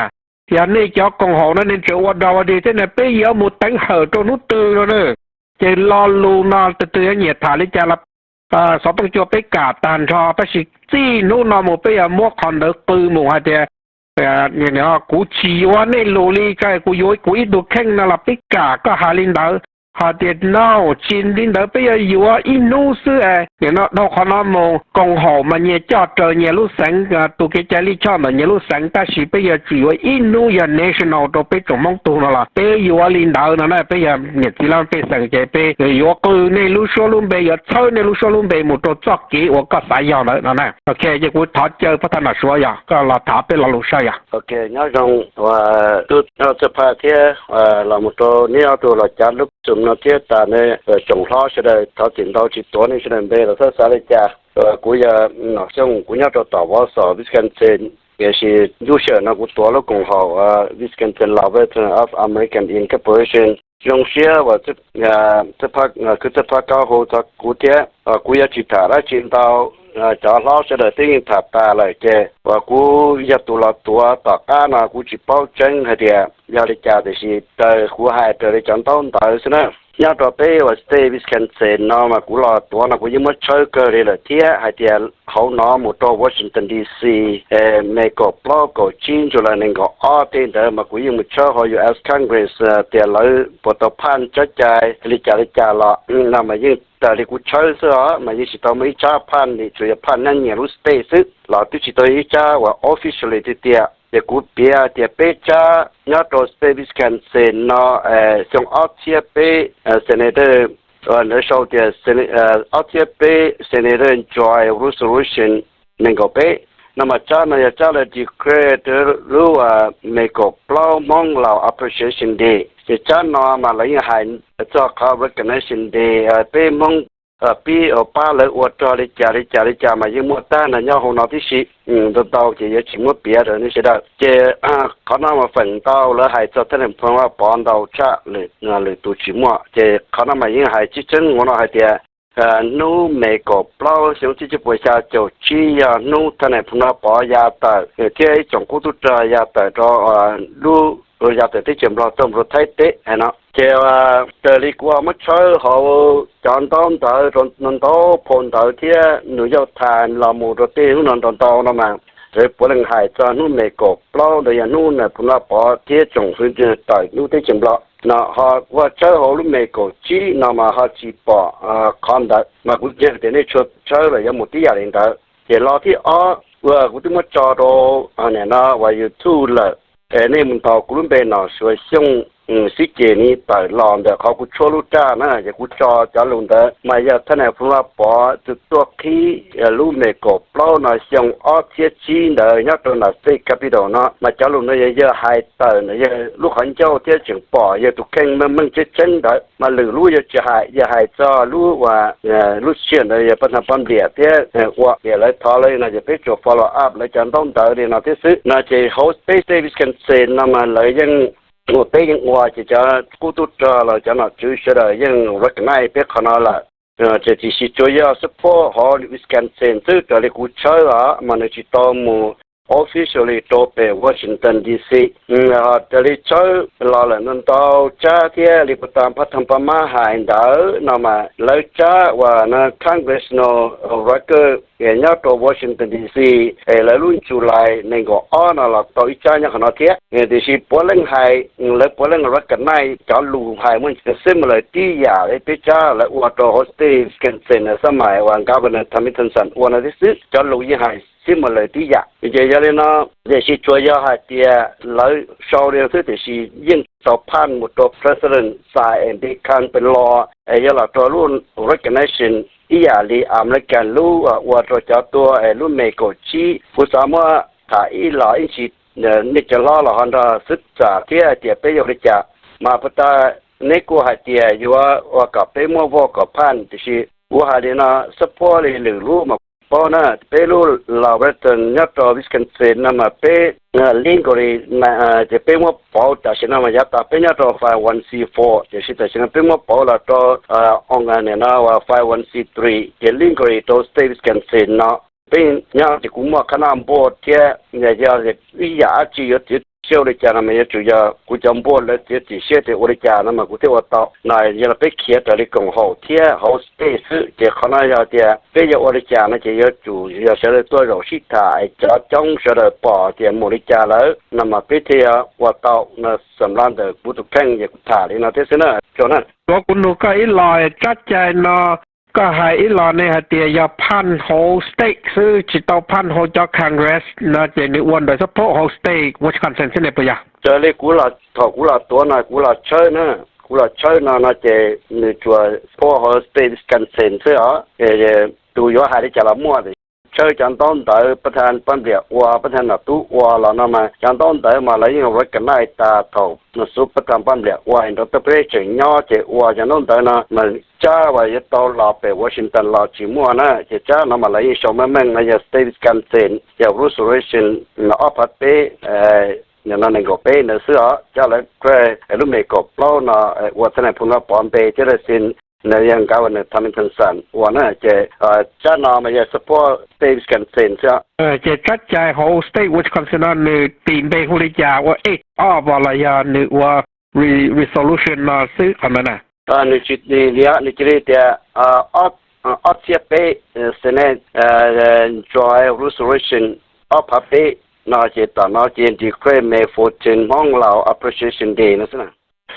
Yog nej cov koom haum no nej tseem ua dog ua dig thiab na, peb yuav mus teev hawm rau hnub twg no na. Ces lo lus no tus twg yuav nyiam tham li cas los xov tooj cua peb kam tag nrho, tab sis txij hnub no mus peb yuav muab qhov ntawd qw mus hais tias kuv tsis yuav nej lus li, kuv yuav kuv ib tug kheej no los peb kam koj hais li ntawd. Hais tias no tsis li ntawd, peb yuav yuav ib hnub xwb es nim no dhau qhov no mus koom haum mas nyias coj raws nyias lub xeev, tus kev cai lij choj ntawm nyias lub xeev, tab sis peb yuav tsum yuav ib hnub yog national rau peb tsoom Hmoob tug no los peb yuav li ntawd no na. Peb yog niam txiv laj mej pej xeem ces peb yuav qw nej lub suab lub npe, yuav txhawb nej lub suab lub npe mus rau txoj kev uas koj xav yog ntawd no na. Ok, ces kuv thov caw pab thab nom Suav yog koj los tham peb lo lus saib yog. Ok, nyob zoo, ua, tub Txawj Phaj thiab los mus rau neb ob tug los cav lub xum no thiab tas ne. Tsoom hlob sawv daws, thov txim ntau tsis tuav nej sawv daws npe los xab xav li cas. Kuv yog Nom Xyooj, kuv nyob rau tom Wausau, Wisconsin, tiam sis ntuj sij hawm no kuv tuav lub koom haum Wisconsin Law Veterans of American Incorporation. Zoo siab uas Txawj Phaj, Txawj Phaj Kaub hu txog kuv thiab. Kuv yuav tsis tham dab tsi ntau, cov hlob sawv daws twb yeej tham tas lawm, ces uas kuv yog tus los tuav tom qab no kuv tsis paub tseeb hais tias yog li cas, tiam sis raws kuv hais raws li cov ntaub ntawv xwb na. Nyob rau peb uas state Wisconsin no mas kuv los tuav no kuv yeej muab tshawb kawg li lawm thiab, hais tias hauv no mus rau Washington D C, May kaum plaub kaum tsib July nees nkaum ob tej ntawd mas kuv yeej mus tshawb hauv U S Congress tias lawv puas tau phaj tsab cai li cas li cas los no mas yeej raws li kuv tshawb xwb os, mas yeej tsis tau muaj ib tsab phaj li, tsuas yog phaj nyob nyias lub state xwb los twb tsis tau ib tsab uas officially tiag tiag. Ces kuv piav tias peb tsab nyob rau state Wisconsin no, xyoo ob txhiab peb, Senator, ntawd sau tias ob txhiab peb Senator Joint Resolution nees nkaum peb, no mas tsab no yog tsab lawv declare lub May kaum plaub Hmoob Laus Appreciation Day. Ces tsab no mas lawv yeej hais txog qhov Recognition Day, peb Hmoob pib pab lawv ua rog li cas li cas li cas mas yeej muaj tag nrho nyob hauv no tib si. Ntau ntau ces yuav tsis muab piav rau nej sawv daws. Ces qhov no mas feem ntau lawv hais txog thab niam Phoo Vaj Pov ntau tshaj, lwm tus tsis muaj. Ces qhov no mas yeej hais tseeb tseeb ua no hais tias hnub May kaum plaub xyoo txhiab cuaj puas xya caum tsib yog hnub thab niam Phoo Vaj Pov ya tawm thiab ib tsoom qub tub rog ya tawm rau lub, ya tawm teb chaws Nplog tuaj mus rau Thaib teb hais no. Ces raws li kuv ho muab tshawb hauv cov ntaub ntawv rau ntau phau ntawv thiab New York Times los mus rau tej hnub no ntau ntau no mas lawv puav leej hais txog hnub May kaum plaub ntawd yog hnub niam Phoo Vaj Pov thiab tsoom fwv tawm lub teb chaws Nplog no. Ho kuv ho tshawb hauv lub May kaum tsib no mas ho tsis pom qhov ntawd, mas kuv ntseeg tias nej tshua tshawb los yuav mus tib yam li ntawd. Ces lo thib ob uas kuv twb muab tso rau nim no uas YouTube lawm, nej mus ntaus kuv lub npe Nom Suav Xyooj xwb ces nws tawm los ntawm qhov kuv tshuab lub raj na. Ces kuv tso cov lus ntawd mas yog thab niam Phoo Vaj Pov tus tuaj qhib lub May kaum plaub no xyoo ob txhiab tsib ntawd nyob rau ntawm state capitol no, mas cov lus no yog yawg hais tawm ntawm yawg lub qhov ncauj thiab tseem pom yawg tus kheej meej meej tseeb tseeb ntawd. Mas lwm lub yawg tsis hais, yawg hais txog lub uas lub sij hawm ntawd yog pab thab pab npliam thiab ua tias lawv thov lawv li no ces peb tsuas follow up lawv cov ntaub ntawv li no thiab xwb no. Ces hauv peb state Wisconsin no mas lawv yeej, peb yeej ua, ces cov qub tub rog los cov nom tswv sawv daws yeej recognize peb qhov no lawm. Ces tiam sis tsuas yog support hauv Wisconsin xwb, raws li kuv tshawb os, mas nws tsis tau mus officially rau pem Washington D C. Raws li tshawb los lawm ntau ntau tsab thiab li puas tas pab thab pab mab hais ntawd no mas lawv tsab uas no congressional record nyob rau Washington D C, es lawv lub July nees nkaum ob no los tau ib tsab nyob qhov no thiab. Tiam sis puav leej hais, lawv puav leej recognize cov lus hais muaj similar tib yam li peb tsab lawv ua rau hauv state Wisconsin xab mais uas Governor Tommy Thompson ua no thiab xwb, cov lus yeej hais similar tib yam. Ces yog li no, tiam sis tsuas yog hais tias lawv sau li no xwb, tiam sis yeej tsis tau phaj mus rau president sign and become law, es yog los rau lub recognition ib yam li American lub ua rau cov tua es lub May kaum tsib. Kuv xav muab tham ib los ib ntsis, nej cov hlob los ho nrog xwb txam thiab hais tias peb yuav ua li cas. Mas puas tas neb kuj hais tias yuav ua kom peb muab vote kom phaj, tiam sis kuv hais li no, support li lwm lub mas kuv paub na, peb lub law Veteran nyob rau Wisconsin no mas peb legally, ces peb muab pauv tam sim no mas yav tas peb nyob rau five one C four, tiam sis tam sim no peb muab pauv los rau nim no uas five one C three, ces legally rau state Wisconsin no peb nyob ces kuv muaj khab naj npua thiab, yog ib yam dab tsi yuav txiav Thiab ua li cas no mas yuav tsum yog kuv cov npua lawv txiav txim siab tias ua li cas no mas kuv thiaj ua tau no. Yog los peb khiav raws li koom haum thiab hauv state xwb, ces qhov no yog tias peb yuav ua li cas no ces yuav tsum yog sawv daws tuaj zaum sib tham es cov coob sawv daws pom tias mus li cas lawm no mas peb thiaj yuav ua tau no. Xam laj ntawm kuv tus kheej ces kuv tham li no thiab xwb na. Tsuav kuv nug koj ib los, tsab cai no koj hais ib los ne hais tias yog phaj hauv state xwb tsis tau phaj hauv cov Congress no ces nws ua ntawm support hauv state Wisconsin xwb ne puas yog? Raws li kuv los thaum kuv los tuav no kuv los tshawb na, kuv los tshawb no no ces nws tsuas support hauv state Wisconsin xwb os. Tus yuav hais li cas los muaj, tshawb cov ntaub ntawv pab thaj pab npliam ua, pab thaj nom tub ua los no mas cov ntaub ntawv mas lawv yeej recognize tas thaum nws xub pab thaj pab npliam ua nrog toj peb tseem nyob ces ua cov ntaub ntawv no mas tsab uas yuav tau los pem Washington los tsis muaj na. Ces tsab no mas lawv yeej sau meej meej no yog state Wisconsin, yog resolution ob phav peb, no nees nkaum peb ntawd xwb os. Tsab lawv lub me kaum plaub no ua txhab nais phoo no pov npe thiab lawv xi nws yog governor Tommy Thompson ua na. Ces tsab no mas yog support state Wisconsin xwb. Ces tsab cai hauv state Wisconsin no nws tis npe hu li cas, ua ej ob pos los yog nws ua resolution no xwb qhov ntawd na? Nws tsis tis li, nws cia li tias ob txhiab peb Senate joint resolution ob phav peb no ces tom no ces declare May fourteen Hmoob Laus Appreciation Day no xwb na.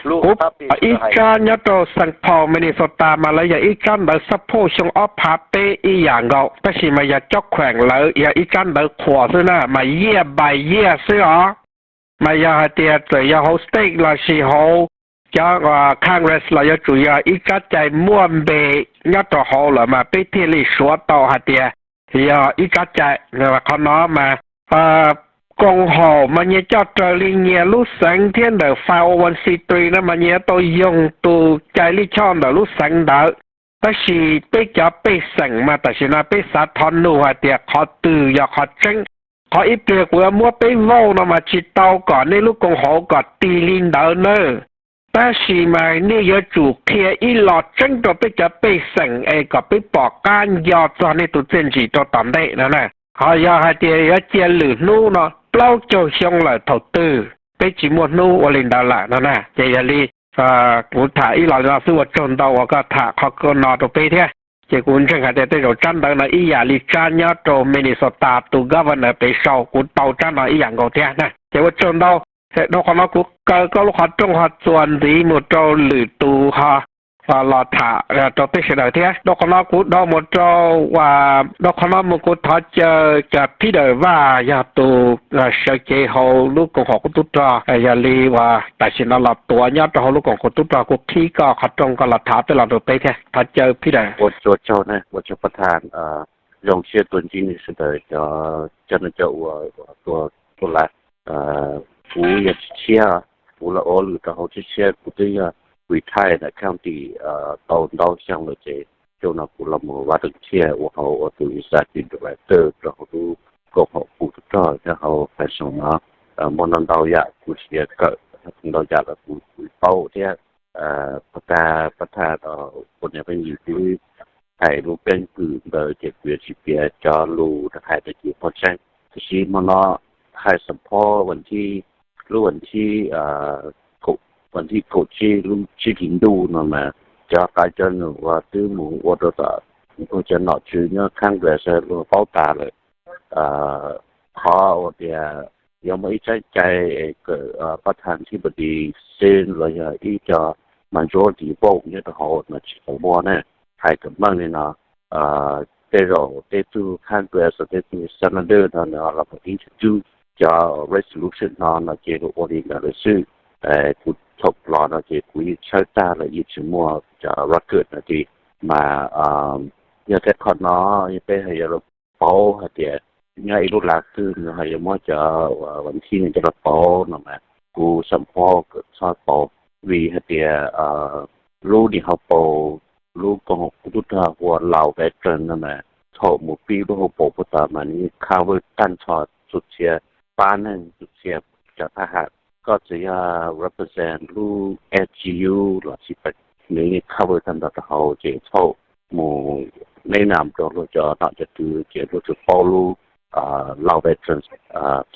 Kuv pom ib tsab nyob rau Saint Paul Minnesota mas lawv yog ib tsab ntawv support xyoo ob phav peb ib yam nkaus tab sis mas yog cob kheem lawv yog ib tsab ntawv qhuas xwb na mas year by year xwb os. Mas yog hais tias txawm yog hauv state los sis hauv cov Congress los yuav tsum yog ib tsab cai muaj npe nyob rau hauv lawm mas peb thiaj li suav tau hais tias yog ib tsab cai. Qhov no mas koom haum mas nyias coj raws li nyias lub xeev thiab ntawm five oh one c three no mas nyias tau yoog tus cai lij choj ntawm lub xeev ntawd. Tab sis peb cov pej xeem mas tam sim no peb xav thov nug hais tias qhov twg yog qhov tseeb. Qhov ib pliag kuv yuav muab peb vote no mas tsis tau kom nej lub koom haum kom tig li ntawd nawb. Tab sis mas nej yuav tsum qhia ib los tseeb rau peb cov pej xeem es kom peb pom qab nco txog nej tus txiaj ntsim rau tom ntej no na. Ho yog hais tias yuav cia lwm hnub no plaub caug xyoo lawm thaum twg peb tsis muaj hnub ua li ntawd lawm no na. Ces yog li kuv tham ib los li no xwb, ua tsaug ntau uas koj tham qhov no rau peb thiab. Ces kuv ntseeg hais tias tej zaum tsab ntawv no ib yam li tsab nyob rau Minnesota tus governor pem sau, kuv tau tsab no ib yam nkaus thiab na. Ces ua tsaug ntau. Dhau qhov no kuv kaw koj lub qhov rooj ho txuas ntxiv mus rau lwm tus ho los tham rau peb sawv daws thiab. Dhau qhov no kuv dhau mus rau, dhau qhov no mus kuv thov caw Peter Vaj yog tus sawv cev hauv lub koom haum qub tub rog, yog li uas tam sim no los tuav nyob rau hauv lub koom haum qub tub rog, kuv qhib koj qhov rooj koj los tham tej lo rau peb thiab. Thov caw Peter. Ua tsaug, ua tsaug pab tham, zoo siab tuaj ntsib nej sawv daws cov, cov neeg cov uas tuaj, tuaj lawm. Kuv yog Tshiab Tshiab, kuv los ua lwm rau hauv Tshiab Tshiab, kuv twb yog retire ntawm county tau ntau xyoo lawm ces xyoo no kuv los mus volunteer ua hauv ua tus executive director rau hauv lub koom haum qub tub rog nyob hauv Fresno no. Muaj ntau ntau yam kuv tsis kawm, ntau yam los kuv paub thiab. Pab tham, pab tham ua niam peb yim kuv hais lub keeb kwm ntawd ces kuv yuav tsis piav cov lus hais tawm cev pog tseeb. Tiam sis hmo no hais xam phob vas thib, lub vas thib, vas thib kaum tsib lub tsib hlis ntuj no mas cov qav cov num uas twb mus ua rau tom cov nom tswv nyob Congress luag paub tas lawm. Qhov uas tias yuav muaj ib tsab cai kawm pab tham thib pab tis xwb los yog ib co majority vote nyob rau hauv no tsis tau muaj na. Hais kom meej li no, tej zaum tej tug Congress, tej tug senator no nws los mus introduce cov resolution no no ces ua li ntawd lawm xwb. Kuv thaum los no ces kuv yeej tshawb tag lawm, yeej tsis muaj cov record no li. Mas yog tej qhov no peb yuav los pauv hais tias nyob ib lub lav xwb nws ho yuav muab cov vas thib no coj los pauv no mas kuv xam phob kom txhob pauv, vim hais tias lub nim hauv paus, lub koom haum qub tub rog hu ua Lao Veteran no mas thaum mus pib lub hauv paus puag ta mas nws yeej cover tag nrho txhua txhia pab neeg, txhua txhia cov thab ham. Koj txawm yog represent lub S G U los tsis paub, nws yeej cover tag nrho rau hauv ces thaum mus neb nam rau luag cov nom cov tswv ces luag tsuas paub lub Lao Veterans,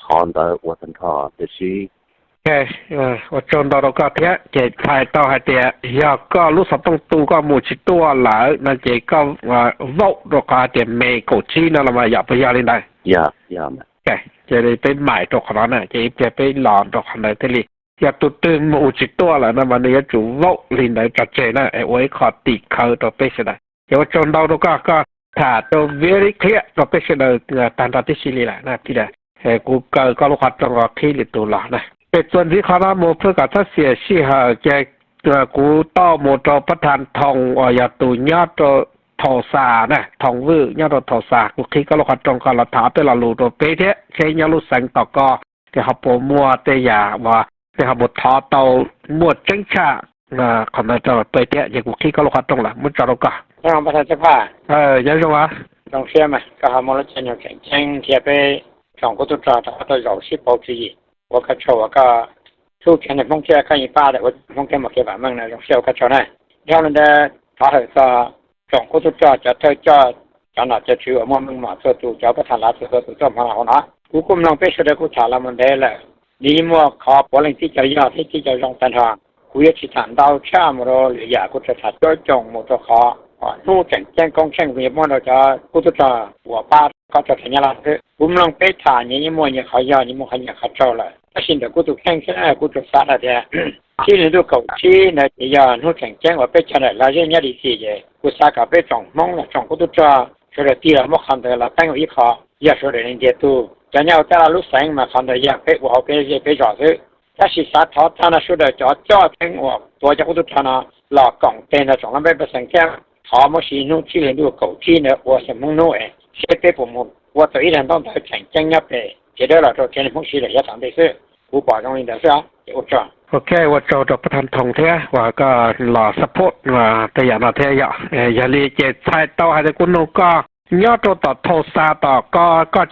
qhov ntawd ua tag nrho. Tiam sis Ok, ua tsaug ntau rau koj thiab. Ces txhais tau hais tias yog koj lub xov tooj tu koj mus tsis tuaj lawm no ces koj vote rau qhov hais tias May kaum tsib no los mas yom, puas yog li ntawd? Ces peb maim rau qhov no na, ces ib pliag peb los rau qhov ntawd thiaj li. Yog tus twg mus tsis tuaj lawm no mas nws yuav tsum vote li ntawd tso tseg na, ua ib qho tim khawv rau peb sawv daws. Ces ua tsaug ntau rau koj, koj tham tau very clear rau peb sawv daws tag nrho tib si li lawm na. Kuv kaw koj lub qhov rooj qhib lwm tus los na. Ces txuas ntxiv qhov no mus phwj kom txhob xiam sij hawm ces kuv tau mus rau pab tha Thoo uas yog tus nyob rau Thoo Xas na, Thoo Vwj nyob rau Thoo Xas, kuv qhib koj lub qhov rooj koj los tham peb lo lus rau peb thiab, seb nyob lub xeev tom koj ces ho puas muaj tej yam uas peb ho puas thov tau muaj tseeb tshaj qhov ntawd rau peb thiab, ces kuv qhib koj lub qhov rooj lawm, muab tso rau koj. Nyob zoo, koj ho muaj lub caij nyoog tseem ceeb nrhiav peb tsoom qub tub rog rau qhov tau zaum sib pauv tswv yim. Ua koj tsaug uas koj hlub tsev neeg Hmoob thiab koj yeej pab tau ua Hmoob thiab mus kev vam meej no, zoo siab ua koj tsaug na. Dhau li ntawd thov hawm txog tsoom qub tub rog, cov thawj coj, cov nom cov tswv uas muaj meej mom txhua tus, cov pab tham lav txhua tus tuaj hmo no hauv no. Kuv kuj mloog peb sawv daws kuj tham los mus ntev lawm, nws yeej muaj qhov puav leej tib co yog thiab tib co zoo tag nrho. Kuv yuav tsis tham ntau tshaj mus rau lwm yam, kuv tsuas tham coob coob mus rau qhov hnub tseem ceeb koob tsheej kuv yuav muab rau cov qub tub rog uas pab kob rog rau Nyab Laj xwb. Kuv mloog peb tham nyias yeej muaj nyias qhov yog, nyias muaj qhov nyias qhov tsaug lawm, tab sis ntawm kuv tus kheej xwb kuv tsuas xav hais tias tsib hlis ntuj kaum tsib ntawd ces yog hnub tseem ceeb uas peb cov daim lag zeb nyob D C ces kuv xav kom peb tsoom Hmoob los tsoom qub tub rog sawv daws tig los muab qhov ntawd los teeb ua ib qho, yog sawv daws ntiag tug. Cov nyob hauv tab laj lub xeev mas qhov ntawd yog peb ua hauv peb zej peb zos xwb. Tab sis xav thov tag nrho sawv daws cov coj cheeb uas tuav cov qub tub rog no los koom tes nrog tsoom laj mej pej xeem thiab thov muab siv hnub tsib hlis ntuj kaum tsib ntawd ua xyoo Hmoob hnub es seb peb puas mus ua tau ib daim ntaub ntawv tseem ceeb nyob pem tsev dawb los rau tsev neeg Hmoob siv lawm yav tom ntej xwb. Kuv pom zoo li ntawd xwb, ces ua tsaug. Ok, ua tsaug rau pab tha Thoo thiab uas koj los support tej yam no thiab yom. Yog li ces txhais tau hais tias kuv nug koj, nyob rau tom Thoo Xas tom koj, koj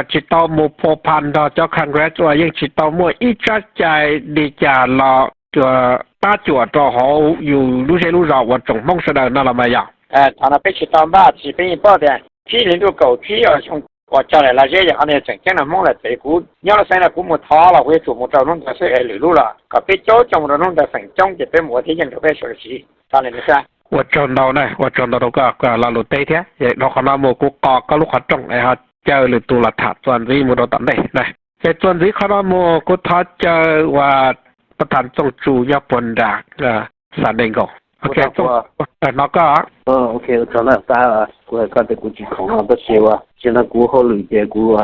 tsis tau mus pha phas nrog cov Congress uas yeej tsis tau muaj ib tsab cai li cas los pab cuam rau hauv yus lub zej lub zos uas tsoom Hmoob sawv daws no los mas yog? Thaum no peb tsis tau npaj, tab sis peb yeej paub tias tsib hlis ntuj kaum tsib uas xyoo uas cog daim lag zeb yog qhov ntawd tseem ceeb rau Hmoob lawm ces kuv nyob lub xeev no kuv mus thov los kuv yuav tsum mus rau hnub ntawd xwb es lwm lub los kom peb coob coob mus rau hnub ntawd feem coob ces peb mus ua tib yeej rau peb sawv daws siv. Ua tsaug ntau na, ua tsaug ntau rau koj, koj lo lus teb thiab. Dhau qhov no mus kuv qo koj lub qhov rooj es ho caw lwm tus los tham txuas ntxiv mus rau tom ntej na. Ces txuas ntxiv qhov no mus kuv thov caw uas pab tha Txooj Tsu nyob puag nram San Diego. Hnov koj. Ok, kuv hais koj tias kuv tsis khoom no tab sis uas tsis no kuv hauj lwm ces kuv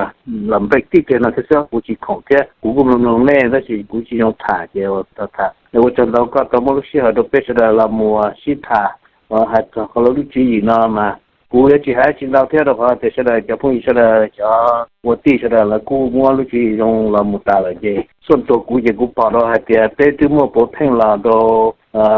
los break tib pliag no thiab xwb, kuv tsis khoom thiab kuv kuj mloog mloog nej tab sis kuv tsis zoo tham ces tham. Ua tsaug ntau koj tau muab lub sij hawm rau peb sawv daws los mus sib tham, hais txog qhov lub tswv yim no mas kuv yuav tsis hais tsis ntau thiab rau qhov tias sawv daws cov phooj ywg sawv daws cov ua tij sawv daws lawv kuj muab lub tswv yim zoo los mus tas lawm ces xuaj tuag kuv ces kuv pom rau hais tias peb twb muaj puav pheej los rau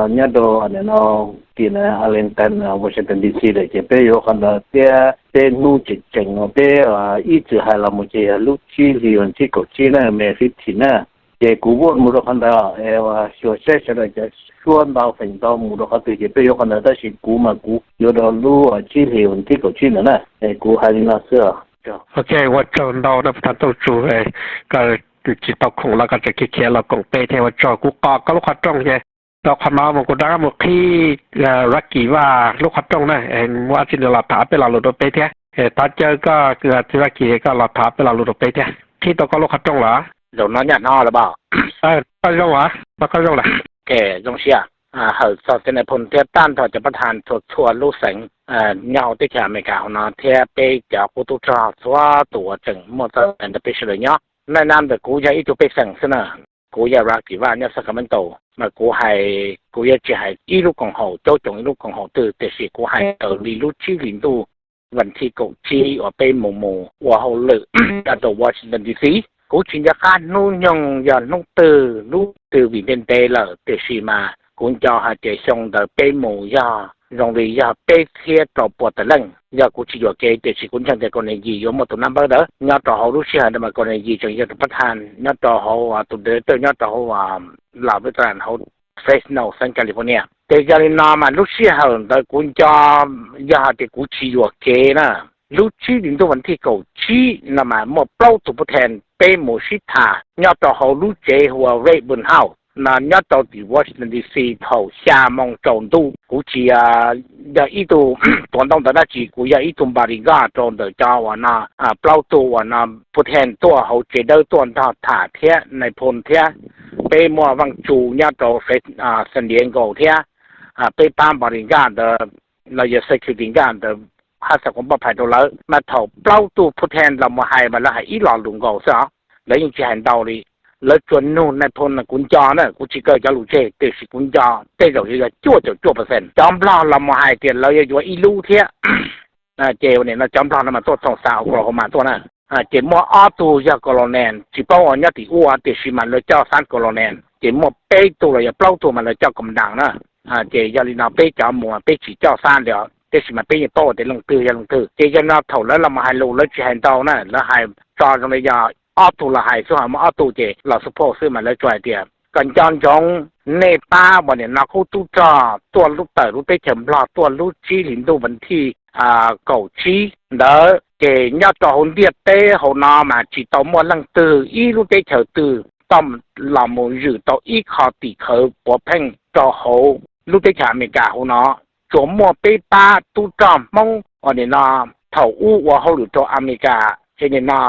nyob rau no tim Arlington, Washington D C lawm ces peb yuav qhov ntawd thiab peb hnub tseem tseem uas peb ib txwm hais los mus ces yog lub tsib hlis vas thib kaum tsib na, May fifteen na. Ces kuv vote mus rau qhov ntawd es xyuas seb sawv daws cov suab ntau feem ntau mus rau qhov twg ces peb yuav qhov ntawd tab sis kuv mas kuv yuav rau lub tsib hlis vas thib kaum tsib ntawd na. Es kuv hais li no xwb. Ok, ua tsaug ntau na pab tha Txooj Tsu, koj tsis tau khoom los koj tseem khiav khiav los koom peb thiab, ua tsaug. Kuv qo koj lub qhov rooj ces rau qhov no mus kuv rov qab mus qhib Rakiv Vaj lub qhov rooj na, muaj dab tsi nws los tham peb lo lus rau peb thiab. Thov caw koj Txiv Vaj Kis koj los tham peb lo lus rau peb thiab. Qhib tau koj lub qhov rooj los? Zaum no nyaj hnov lawm. Koj zoo, koj zoo lawm. Zoo siab hawm txog txiv nais phoo thiab tag nrho cov pab tha txhua txhua lub xeev nyob hauv teb chaws Amelikas hauv no thiab peb cov qub tub rog txhua tus uas tseem muaj txoj ntawm peb sawv daws nyob. Naj nab ntawm kuv yog ib tug pej xeem xwb na. Kuv yog Rakiv Vaj nyob Sacramento, mas kuv hais kuv yuav tsis hais ib lub koom haum coob coob ib lub koom haum twg, tiam sis kuv hais raws li lub tsib hlis ntuj vas thib kaum tsib uas peb mus mus ua hauj lwm nyob rau Washington D C. Kuv tsis nco qab hnub nyoog yog hnub twg lub twg vim ntev ntev lawm, tiam sis mas kuv nco hais tias xyoo ntawd peb mus yog zoo li yog peb txhiab rau pua tawm leej. Yog kuv tsis yuam kev tiam sis kuv ntseeg tias kaum nees yim yuav muaj tus nab npawb ntawd nyob rau hauv lub sij hawm ntawd mas kaum nees yim tseem yog tus pab tha nyob rau hauv tus director nyob rau hauv Las Vegas hauv Fresno xeev California. Ces yog li no mas lub sij hawm ntawd kuv nco, yog hais tias kuv tsis yuam kev na, lub tsib hlis ntuj vas thib kaum tsib no mas muaj plaub tus pub then peb mus sib tham nyob rau hauv lub tsev hu ua Rayburn House no nyob rau tim Washington D C thaum xya moo tsaus ntuj. Kuv tsis yog ib tug tuav ntau ntawv dab tsi, kuv yog ib tug bodyguard rau ntawm cov uas no plaub tug uas no Putin tuaj hauv tsev dawb tuaj nrog tham thiab nais phoo thiab. Peb muaj Vaj Tsu nyob rau San Diego thiab, peb pab bodyguard ntawd los yog security guard ntawd hab xa koob pab phais rau lawv. Mas thaum plaub tug Putin los mus hais mas lawv hais ib lo lus nkaus xwb os, lawv yeej tsis hais ntau li. Lawv tsuas nug nais phoo, kuv nco na, kuv tsis kaw cov lus tseg tiam sis kuv nco tej zaum yog cuaj caum cuaj percent cov Nplog los mus hais tias lawv yuav yuav ib lub thiab. Ces nim no cov Nplog no mas tuaj txoom xav Oklahoma tuaj na. Ces muaj ob tug yog colonel tsis paub ua nyob tim ub tiam sis mas lawv coj xab colonel, ces muaj peb tug los yog plaub tug mas lawv coj commandant na. Ces yog li no peb cov mus peb tsis coj xab li os, tiam sis mas peb yeej paub ua tias leej twg yog leej twg. Ces yog no thaum lawv los mus hais lus lawv tsis hais ntau na, lawv hais tso zoo li yog ob tug los hais xwb, ho muaj ob tug ces los support xwb mas lawv tsuas hais tias kom nco ntsoov, nej pab uas nim no qub tub rog tuaj lub tawm lub teb chaws Nplog tuaj lub tsib hlis ntuj vas thij kaum tsib ntawd ces nyob rau hauv ntiaj teb hauv no mas tsis tau muaj leej twg ib lub teb chaws twg tau los mus zwm tau ib qho tim khawv puav pheej rau hauv lub teb chaws Amelikas hauv no. Tsuas muaj peb pab tub rog Hmoob uas nim no thaum ub ua hauj lwm rau Amelikas es nim no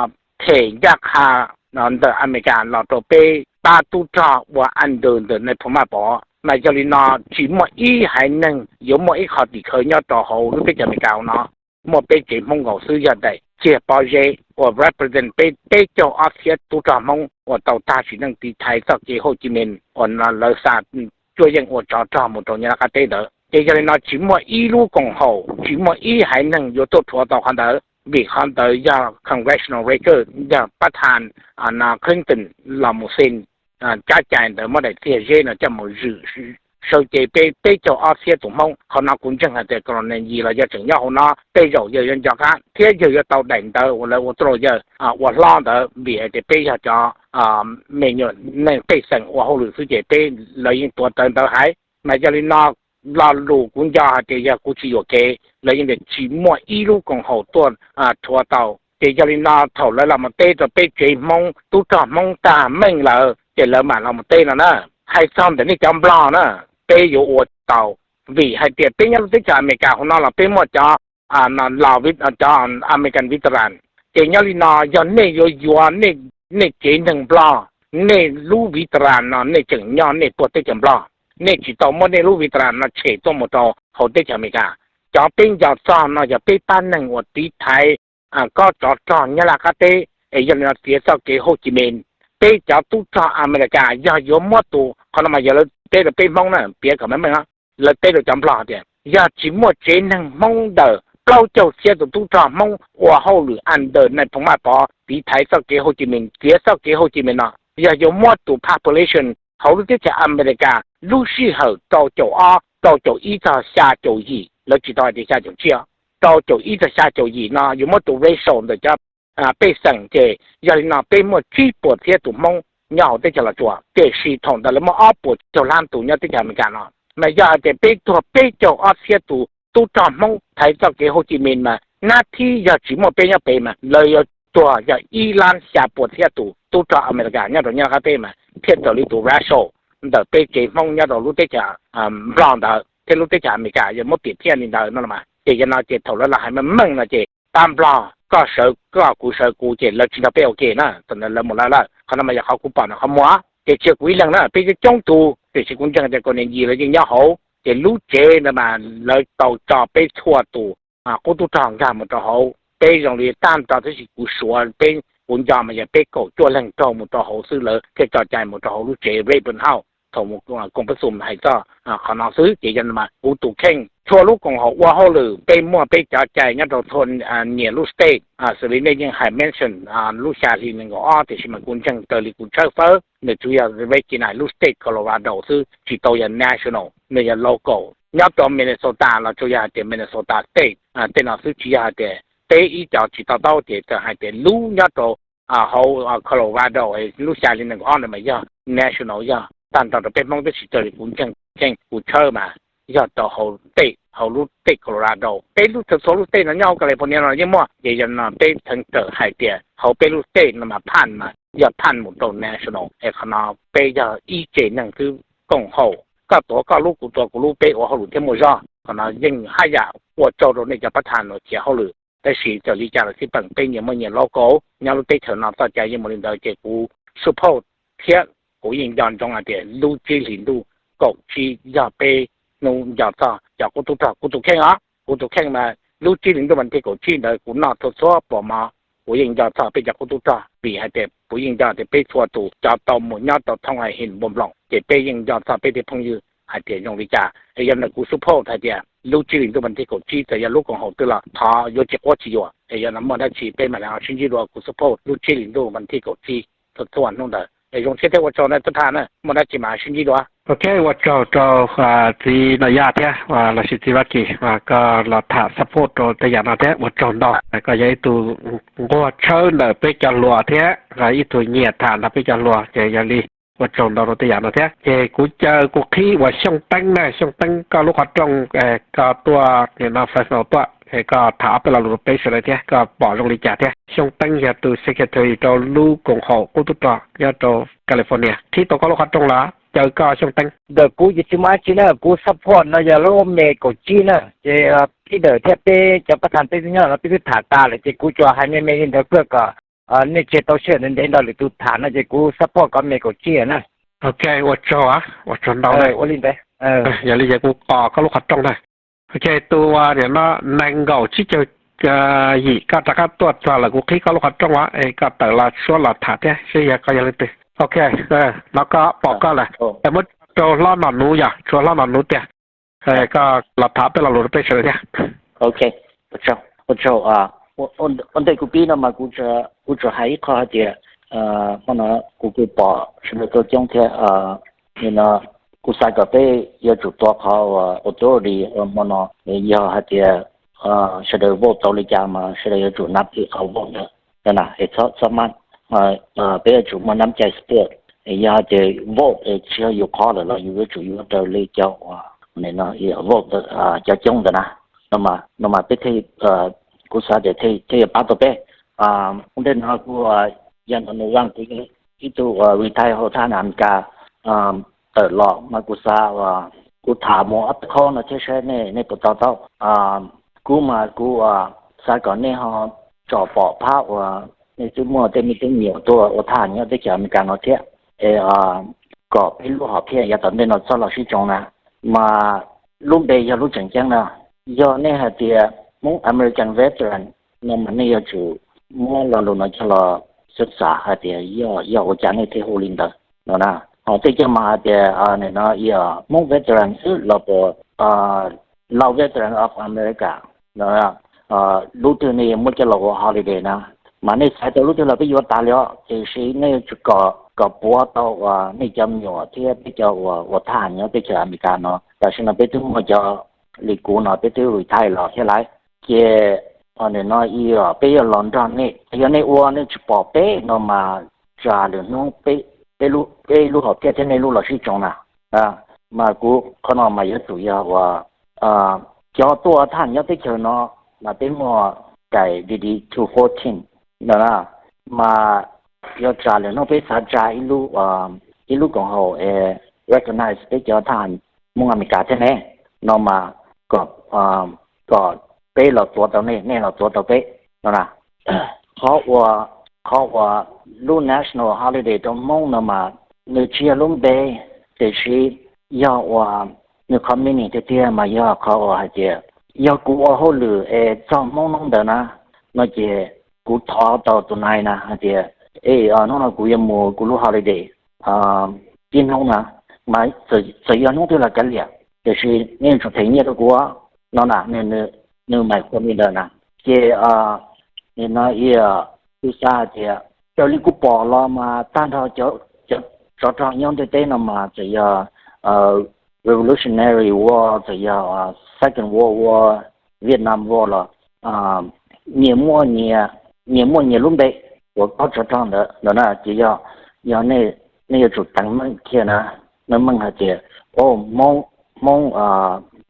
them ncaj qha ntawm Amelikas los rau peb pab tub rog ua under ntawm nais phoo Maj Pov. Mas yog li no tsis muaj ib haiv neeg yuav muaj ib qho tim khawv nyob rau hauv lub teb chaws Amelikas hauv no. Muaj peb tsev Hmoob nkaus xwb yog daim txiag pob zeb uas represent peb peb caug ob txhiab tub rog Hmoob uas tau tag sim neej tiv thaiv txoj kev Hồ Chí Minh uas lawv xa cuab yeej ua tsov rog mus rau Nyab Laj qab teb ntawd. Ces yog li no tsis muaj ib lub koom haum, tsis muaj ib haiv neeg yuav tuaj rhuav tau qhov ntawd, vim qhov ntawd yog congressional record, yog pab thas Clinton los mus xi cab cai ntawd muab daim txiag zeb no coj mus zwm sawv cev peb peb caug ob txhiab tus Hmoob. Qhov no kuv ntseeg hais tias Colonel Yis los yog tseem nyob hauv no tej zaum yawg yuav nco qab thiab yawg yuav tau daim ntawv uas lawv ua tuaj rau yawg ua hlob ntawd, vim hais tias peb yog cov me nyuam neeg pej xeem ua hauj lwm xwb ces peb, lawv yeej tuav rawv ntawv hais. Mas yog li no lo lus kuv nco hais tias yog kuv tsis yuam kev lawv yeej tias tsis muaj ib lub koom haum tuaj rhuav tau. Ces yog li no thaum lawv los mus teb rau peb tsev Hmoob tub rog Hmoob tag meej lawm ces lawv mam los mus teb no na. Hais txog ntawm nej cov Nplog na, peb yuav ua tau, vim hais tias peb nyob lub teb chaws Amelikas hauv no los peb muaj cov cov American veteran. Ces nyob li no yog nej yuav yuav nej tsev neeg Nplog, nej lub veteran no nej tseem nyob nej tuaj teb chaws Nplog, nej tsis tau muab nej lub veteran no tshem tuaj mus rau hauv teb chaws Amelikas. Cov peb nco txog no yog peb pab neeg uas tiv thaiv kob tsov rog Nyab Laj qab teb, es yog li no txiav txoj kev Hồ Chí Minh. Peb cov tub rog Amelikas yog yuav muab tus, qhov no mas yog lawv teb rau peb Hmoob na, piav kom meej meej, lawv teb rau cov Nplog tias yog tsis muaj tsev neeg Hmoob ntawm plaub caug txhiab tus tub rog Hmoob ua hauj lwm under nais phoo Maj Pov tiv thaiv txoj kev Hồ Chí Minh, txiav txoj kev Hồ Chí Minh no, yog yuav muab tus population hauv lub teb chaws Amelikas lub sij hawm rau caum ob, rau caum ib txog xya caum yim, lawv tsis tau hais tias xya caum tsib, rau caum ib txog xya caum yim no yuav muab tus ratio ntawm cov pej xeem ces yog li no peb muaj tsib puas txhiab tus Hmoob nyob hauv teb chaws Los Tsuas, tiam sis thaum ntawd lawv muaj ob puas caug lab tus nyob teb chaws Amelikas no. Mas yog hais tias peb tuag peb caug ob txhiab tus tub rog Hmoob thaiv txoj kev Hồ Chí Minh mas nab thib yog tsis muaj peb nyob pem mas lawv yuav tuag yog ib lab xya puas txhiab tus tub rog Amelikas nyob rau Nyab Laj qab teb mas thiaj raws li tus ratio ntawm peb tsev Hmoob nyob rau lub teb chaws Nplog ntawd thiab lub teb chaws Amelikas yog muab piam thiaj li ntawd no mas. Ces yog no ces thaum lawv los hais meej meej no ces pab Nplog koj sawv koj kuv sawv kuv ces lawv tsis nrog peb ua ke na, thaum ntawd lawv mus lawv lawm. Qhov no mas yog qhov kuv pom ntawm qhov muag, ces tsis yog kuv ib leeg na, peb coob coob tus, tiam sis kuv ntseeg tias Colonel Yis lawv yeej nyob hauv, ces lub tsev ntawd mas lawv tau tso peb txhua tus qub tub rog nkag mus rau hauv. Peb zoo li tag nrho tab sis kuv suav peb, kuv nco mas yog peb kaum cuaj leeg raug mus rau hauv xwb lawv thiaj tso cai mus rau hauv lub tsev Rayburn House thaum mus koom pab xum hais txog qhov no xwb. Ces yog mas kuv tus kheej txhua lub koom haum ua hauj lwm peb muaj peb cov cai nyob rau txhua niam lub state, xws li nej yeej hais mention lub xya hli nees nkaum ob, tiam sis mas kuv ntseeg raws li kuv tshawb fawb nws tsuas yog recognize lub state Colorado xwb, tsis tau yog national, nws yog local. Nyob rau Minnesota los tsuas yog hais tias Minnesota state, tej no xwb, tsis yog hais tias peb ib co tsis to taub ces txawm hais tias lub nyob rau hauv Colorado lub xya hli nees nkaum ob ntawd mas yog national, yog tag nrho rau peb Hmoob, tab sis raws li kuv ntseeg kheej kuv tshawb mas yog rau hauv state, hauv lub state Colorado. Peb lub txhua lub state no nyob hauv California no yeej muaj, ces yog no peb theev rawm hais tias hauv peb lub state no mas phaj mas yog thaj mus rau national. Es qhov no peb yog ib tse neeg xwb, koom haum, koj tuav koj lub kuv tuav kuv lub, peb ua hauj lwm thiab muaj zog. Qhov no yeej haj yam ua tsaug rau nej cov pab thas uas khiav hauj lwm. Tab sis txawm li cas los xij peem peb nyias muaj nyias local nyob lub teb chaws no, txoj cai yeej mus li ntawd. Ces kuv support thiab kuv yeej nco ntsoov hais tias lub tsib hlis ntuj kaum tsib yog peb hnub nco txog cov qub tub rog. Kuv tus kheej os, kuv tus kheej mas lub tsib hlis ntuj vas thib kaum tsib ntawd kuv noj txhua txhua pluas mov, kuv yeej nco txog peb cov qub tub rog vim hais tias kuv yeej nco tias peb txhua tus cov tau mus nyob rau thoob a him npoo nploos ces peb yeej nco txog peb tej phooj ywg hais tias zoo li cas. Es yog ntawm kuv support hais tias lub tsib hlis ntuj vas thib kaum tsib txawm yog lub koom haum twg los thov yuav tsis quab tsis yuam. Es yog no muaj dab tsi peb mam li sib ntsib dua. Kuv support lub tsib hlis ntuj vas thib kaum tsib txhua txhua hnub ntawd. Es zoo siab thiab ua tsaug na tub thas na, muaj dab tsi mam sib ntsib dua. Ok, ua tsaug rau txiv Noj Yaj thiab los sis txiv Vaj Kis uas koj los tham support rau tej yam no thiab ua tsaug ntau. Koj yog ib tug nquag tshawb ntawm peb cov hluas thiab ib tug nyiam tham nrog peb cov hluas ces yog li ua tsaug ntau rau tej yam no thiab. Ces kuv caw kuv qhib uas Xyooj Teeb na, Xyooj Teeb koj lub qhov rooj, koj tuaj nim no Fresno tuaj es koj tham ob peb lo lus rau peb sawv daws thiab koj pom zoo li cas thiab. Xyooj Teeb yog tus secretary rau lub koom haum qub tub rog nyob rau California. Qhib tau koj lub qhov rooj los caw koj Xyooj Teeb. Ntawm kuv ces tsis muaj dab tsi na, kuv support no yog lub me kaum tsib na, ces pib ntawm thiab peb cov pab thas peb twb nyob no peb twb tham tas lawm ces kuv tsuas hais me me li ntawd kawg kom nej tseg tau sij hawm ntev ntev nrog lwm tus tham no ces kuv support koj me kaum tsib na. Ok, ua tsaug, ua tsaug ntau na. Ua li ntawd. Yog li ces kuv qos koj lub qhov rooj na. Ok, tus uas nim no nees nkaum tsib caug yim koj rov qab tuaj txog lawm kuv qhib koj lub qhov rooj os, es koj tawm los suab los tham thiab seb yog koj yog leej twg. Ok, no koj pom koj lawm. Es muab tso rau hlob Nom Nuv, yog tso rau hlob Nom Nuv tiag, koj los tham peb lo lus rau peb sawv daws thiab. Ok, ua tsaug. Ua ntej kuv pib no mas kuv tsuas hais ib qho hais tias hmo no kuv kuj pom sawv daws tuaj coob thiab, nim no kuv xav kom peb yuav tsum tua qhov uas authority hmo no, yog hais tias sawv daws vote tau li cas mas sawv daws yuav tsum nab plig qhov vote ntawd na, es txhob mab, peb yuav tsum muaj nab cai support. Yog hais tias vote es tsis yog yus qhov lawm los yus yuav tsum yuav raws li cov uas vote cov coob ntawd na, no mas peb thiaj, kuv xav tias thiaj yuav pab tau peb. Ua ntej no kuv yog Nom Nuv Vaj, kuv yog ib tug retire hauv thaj Amelikas tawm los mas kuv xav, kuv tham mus ob peb qho no thiab saib nej puas to taub. Kuv mas kuv xav kom nej ho tsom pom phab uas nej twb muaj tej me tub me nyuam tuaj ua thaj nyob teb chaws Amelikas no thiab, es kom peb lub hom phiaj yav tom ntej no txhob los sib tsoo na. Mas lub npe yog lub tseem ceeb na. Yog nej hais tias Hmoob American veteran no mas nej yuav tsum muab lo lus no coj los xyuam xim hais tias yog ua cas nej thiaj hu li ntawd no na. Ho tej cov mas hais tias nim no yog Hmoob veteran xwb los puas, Lao Veteran of America no, lub twg nej yuav muab coj los ua holiday na, mas nej xaiv tau lub twg los peb yuav tas li os. Tiam sis nej yuav tsum kom puav tau uas nej cov me nyuam thiab peb cov uas ua thaj nyob teb chaws Amelikas no, tam sim no peb twb muaj cov li kuv no peb twb retire los thiab lawm. Ces nim no peb yuav los nrog nej, yog nej ua nej tsis pom peb no mas tsam lwm hnub peb lub hom phiaj thiab nej lub los sib tsoo na. Mas kuv qhov no mas yuav tsum yog uas cov tuaj thaj nyob teb chaws no mas peb muaj daim D D two fourteen no na, mas yuav tsam lwm hnub peb xav tsa ib lub koom haum es recognize peb cov thaj Hmoob Amelikas thiab ne, no mas kom peb los tuav tau nej, nej los tuav tau peb no na. Qhov uas, qhov uas lub national holiday rau Hmoob no mas nws tsis yog lub npe, tiam sis yog uas nws qhov meaning tiag tiag mas yog qhov uas hais tias yog kuv ua hauj lwm es txog Hmoob hnub ntawd na, no ces kuv thov tau tus nai na hais tias, e, hnub no kuv yuav mus kuv lub holiday ib hnub na, mas txawm yog hnub twg los kav liam, tiam sis nej yuav tsum them nyiaj rau kuv no na, nws mam qhuas li ntawd na. Ces nim no kuv xav hais tias raws li kuv pom los mas tag nrho cov tsov rog nyob ntiaj teb no mas txawm yog Revolutionary War, txawm yog Second World War, Vietnam War los nyias muaj nyias lub npe uas kob tsov rog ntawd na. Ces yog, yog nej yuav tsum teev meej kiag na, meej meej hais tias, o, Hmoob,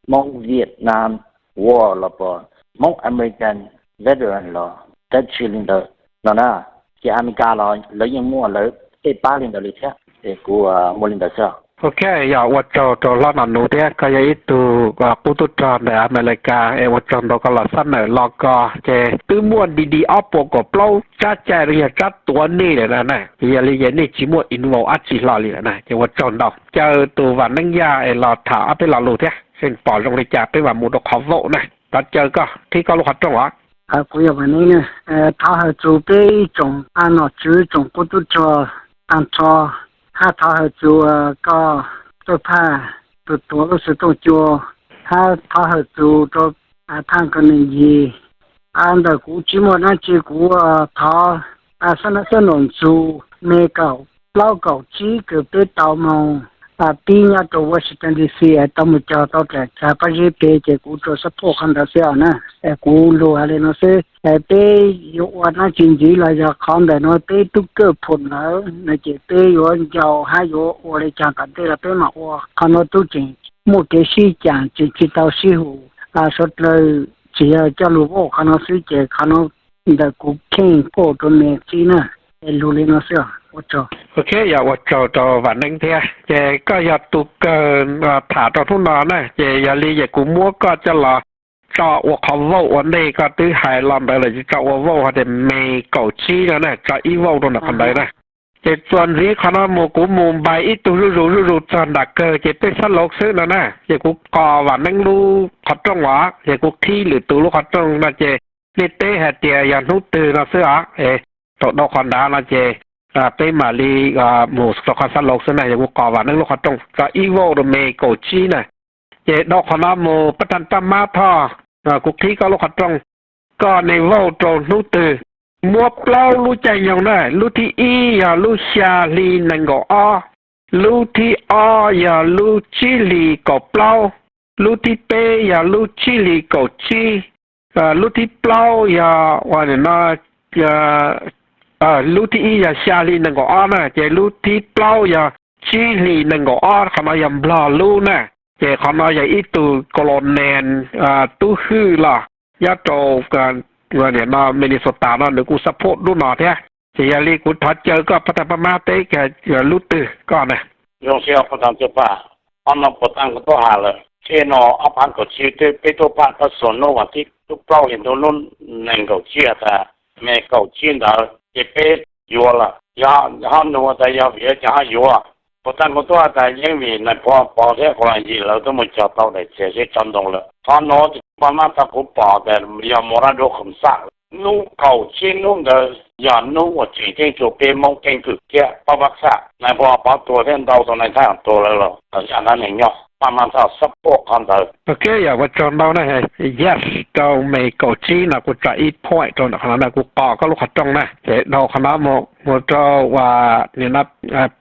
Hmoob Vietnam War los puas Hmoob American veteran los dab tsi li ntawd no na. ces Amelikas los lawv yeej muaj lawv tej pab li ntawd li thiab. Es kuv muaj li ntawd xwb. Ok, yog ua tsaug rau hlob Nom Nuv thiab, koj yog ib tug qub tub rog ntawm Amelikas, es ua tsaug ntau koj los xab nawm los ko. Ces twb muaj D D ob puas kaum plaub tsab cai los yog tsab tuav nej lawm na, yog li ces nej tsis muaj involve dab tsi hlo li lawm na, ces ua tsaug ntau. Caw tus Vam Neeb Yaj es los tham ob peb lo lus thiab, pom zoo li cas peb mam mus rau qhov vote na. Thov caw koj qhib koj lub qhov rooj os. Kuv yog Vam Neeb na. Thov hawm txug peb ib tsoom nom tswv, tsoom qub tub rog tag nrho, hab thov hawm txug koj Txawj Phaj tus tuav lub xov tooj cua, hab thov hawm txug rau Thaj Koj Neeg Yig. Ntawm kuv tsis muaj dab tsi, kuv thov xab nab xab num ntxug me kaum plaub kaum tsib kws peb tau moog pib nyob rau Washington D C, tau moog cog tau daim txag pob zeb peg, ces kuv tsuas support qhov ntawd xwb os na. Kuv lug has li no xwb, peb yuav ua dab tsi ntxiv los yog qhov ntawm no peb tub kawj phum lawm no ces peb yuav ncaus hab yuav ua li caag tom ntej los peb mam ua. Qhov no tub tseem muaj kev sib caam, tseem tsis tau sib hum. Suav dlawg tsis yog coj lug vote qhov no xwb, ces qhov no ntawm kuv kheej koj rau me txib na. Es lug li no xwb, ua tsaug. Ok, yog ua tsaug rau Vam Neeb thiab. Ces koj yog tus kawg tham rau hnub no na, ces yog li ces kuv muab koj coj los tso ua qhov vote ua ntej. Koj twb hais los ntawd lawm, tso ua vote hais tias me kaum tsib no na, tso ib vote rau ntawm qhov ntawd na. Ces txuas ntxiv qhov no mus kuv mus npais ib tug zuj zus zuj zus txog nram kawg, ces peb xab laus xwb no na. Ces kuv qos Vam Neeb lub qhov rooj os, ces kuv qhib lwm tus lub qhov rooj no, ces nej teb hais tias yog hnub twg no xwb os. Thaum dhau qhov nrad no ces peb mam li mus rau qhov xab laus xwb na. Yog kuv qos Vam Neeb lub qhov rooj tso ib vote rau me kaum tsib na. Ces dhau qhov no mus Pab Thaj Paj Mab Thoj, kuv qhib koj lub qhov rooj, koj ne vote rau hnub twg? Muab plaub lub caij nyoog na, lub thib ib yog lub xya hli nees nkaum ob, lub thib ob yog lub tsib hli kaum plaub, lub thib peb yog lub tsib hli kaum tsib, lub thib plaub yog ua no, lub thib ib yog xya hli nees nkaum ob na, ces lub thib plaub yog tsib hli nees nkaum ob. Qhov no yog Nplog lub na, ces qhov no yog ib tug colonel tub hwj los nyob rau no Minnesota no, nws kuj support lub no thiab. Ces yog li kuv thov caw koj Pab Thaj Paj Mab teb lub twg koj na. Zoo siab Pab Thaj Paj Mab, ob no puas tag kuv tuaj has lawm, txij no ob phav kaum tsib twb peb tuaj pab pab xus hnub vas thib plaub hli ntuj hnub nees nkaum tsib has tas me kaum tsib ntawd ces peb yuav lawm. Yog ho nug tas yog vim li cas ho yuav, puas tag kuv tuaj has tas yeej vim Nais Phoo Pov thiab Kuv Lam Yim lawv tuaj mus cog tau daim txiag zeb tso ntoo lawm. Qhov nuav Pab Mab tau kuv pom tas yog mus rau dua khoom xaj. Hnub kaum tsib hnub ntawd yog hnub uas tseem ceeb rua peb Moob keeb kwm thiab pab pab xaj. Nais Phoo Pov tuag thiab ntau tus nais thab tuag lawm los zaj dab neeg nyob, Pab Mab tau support qhov ntawd. Ok, yog ua tsaug ntau na. Yes, rau me kaum tsib no kuv tso ib point rau ntawm qhov no na, kuv qos koj lub qhov rooj na. Ces dhau qhov no mus rau ua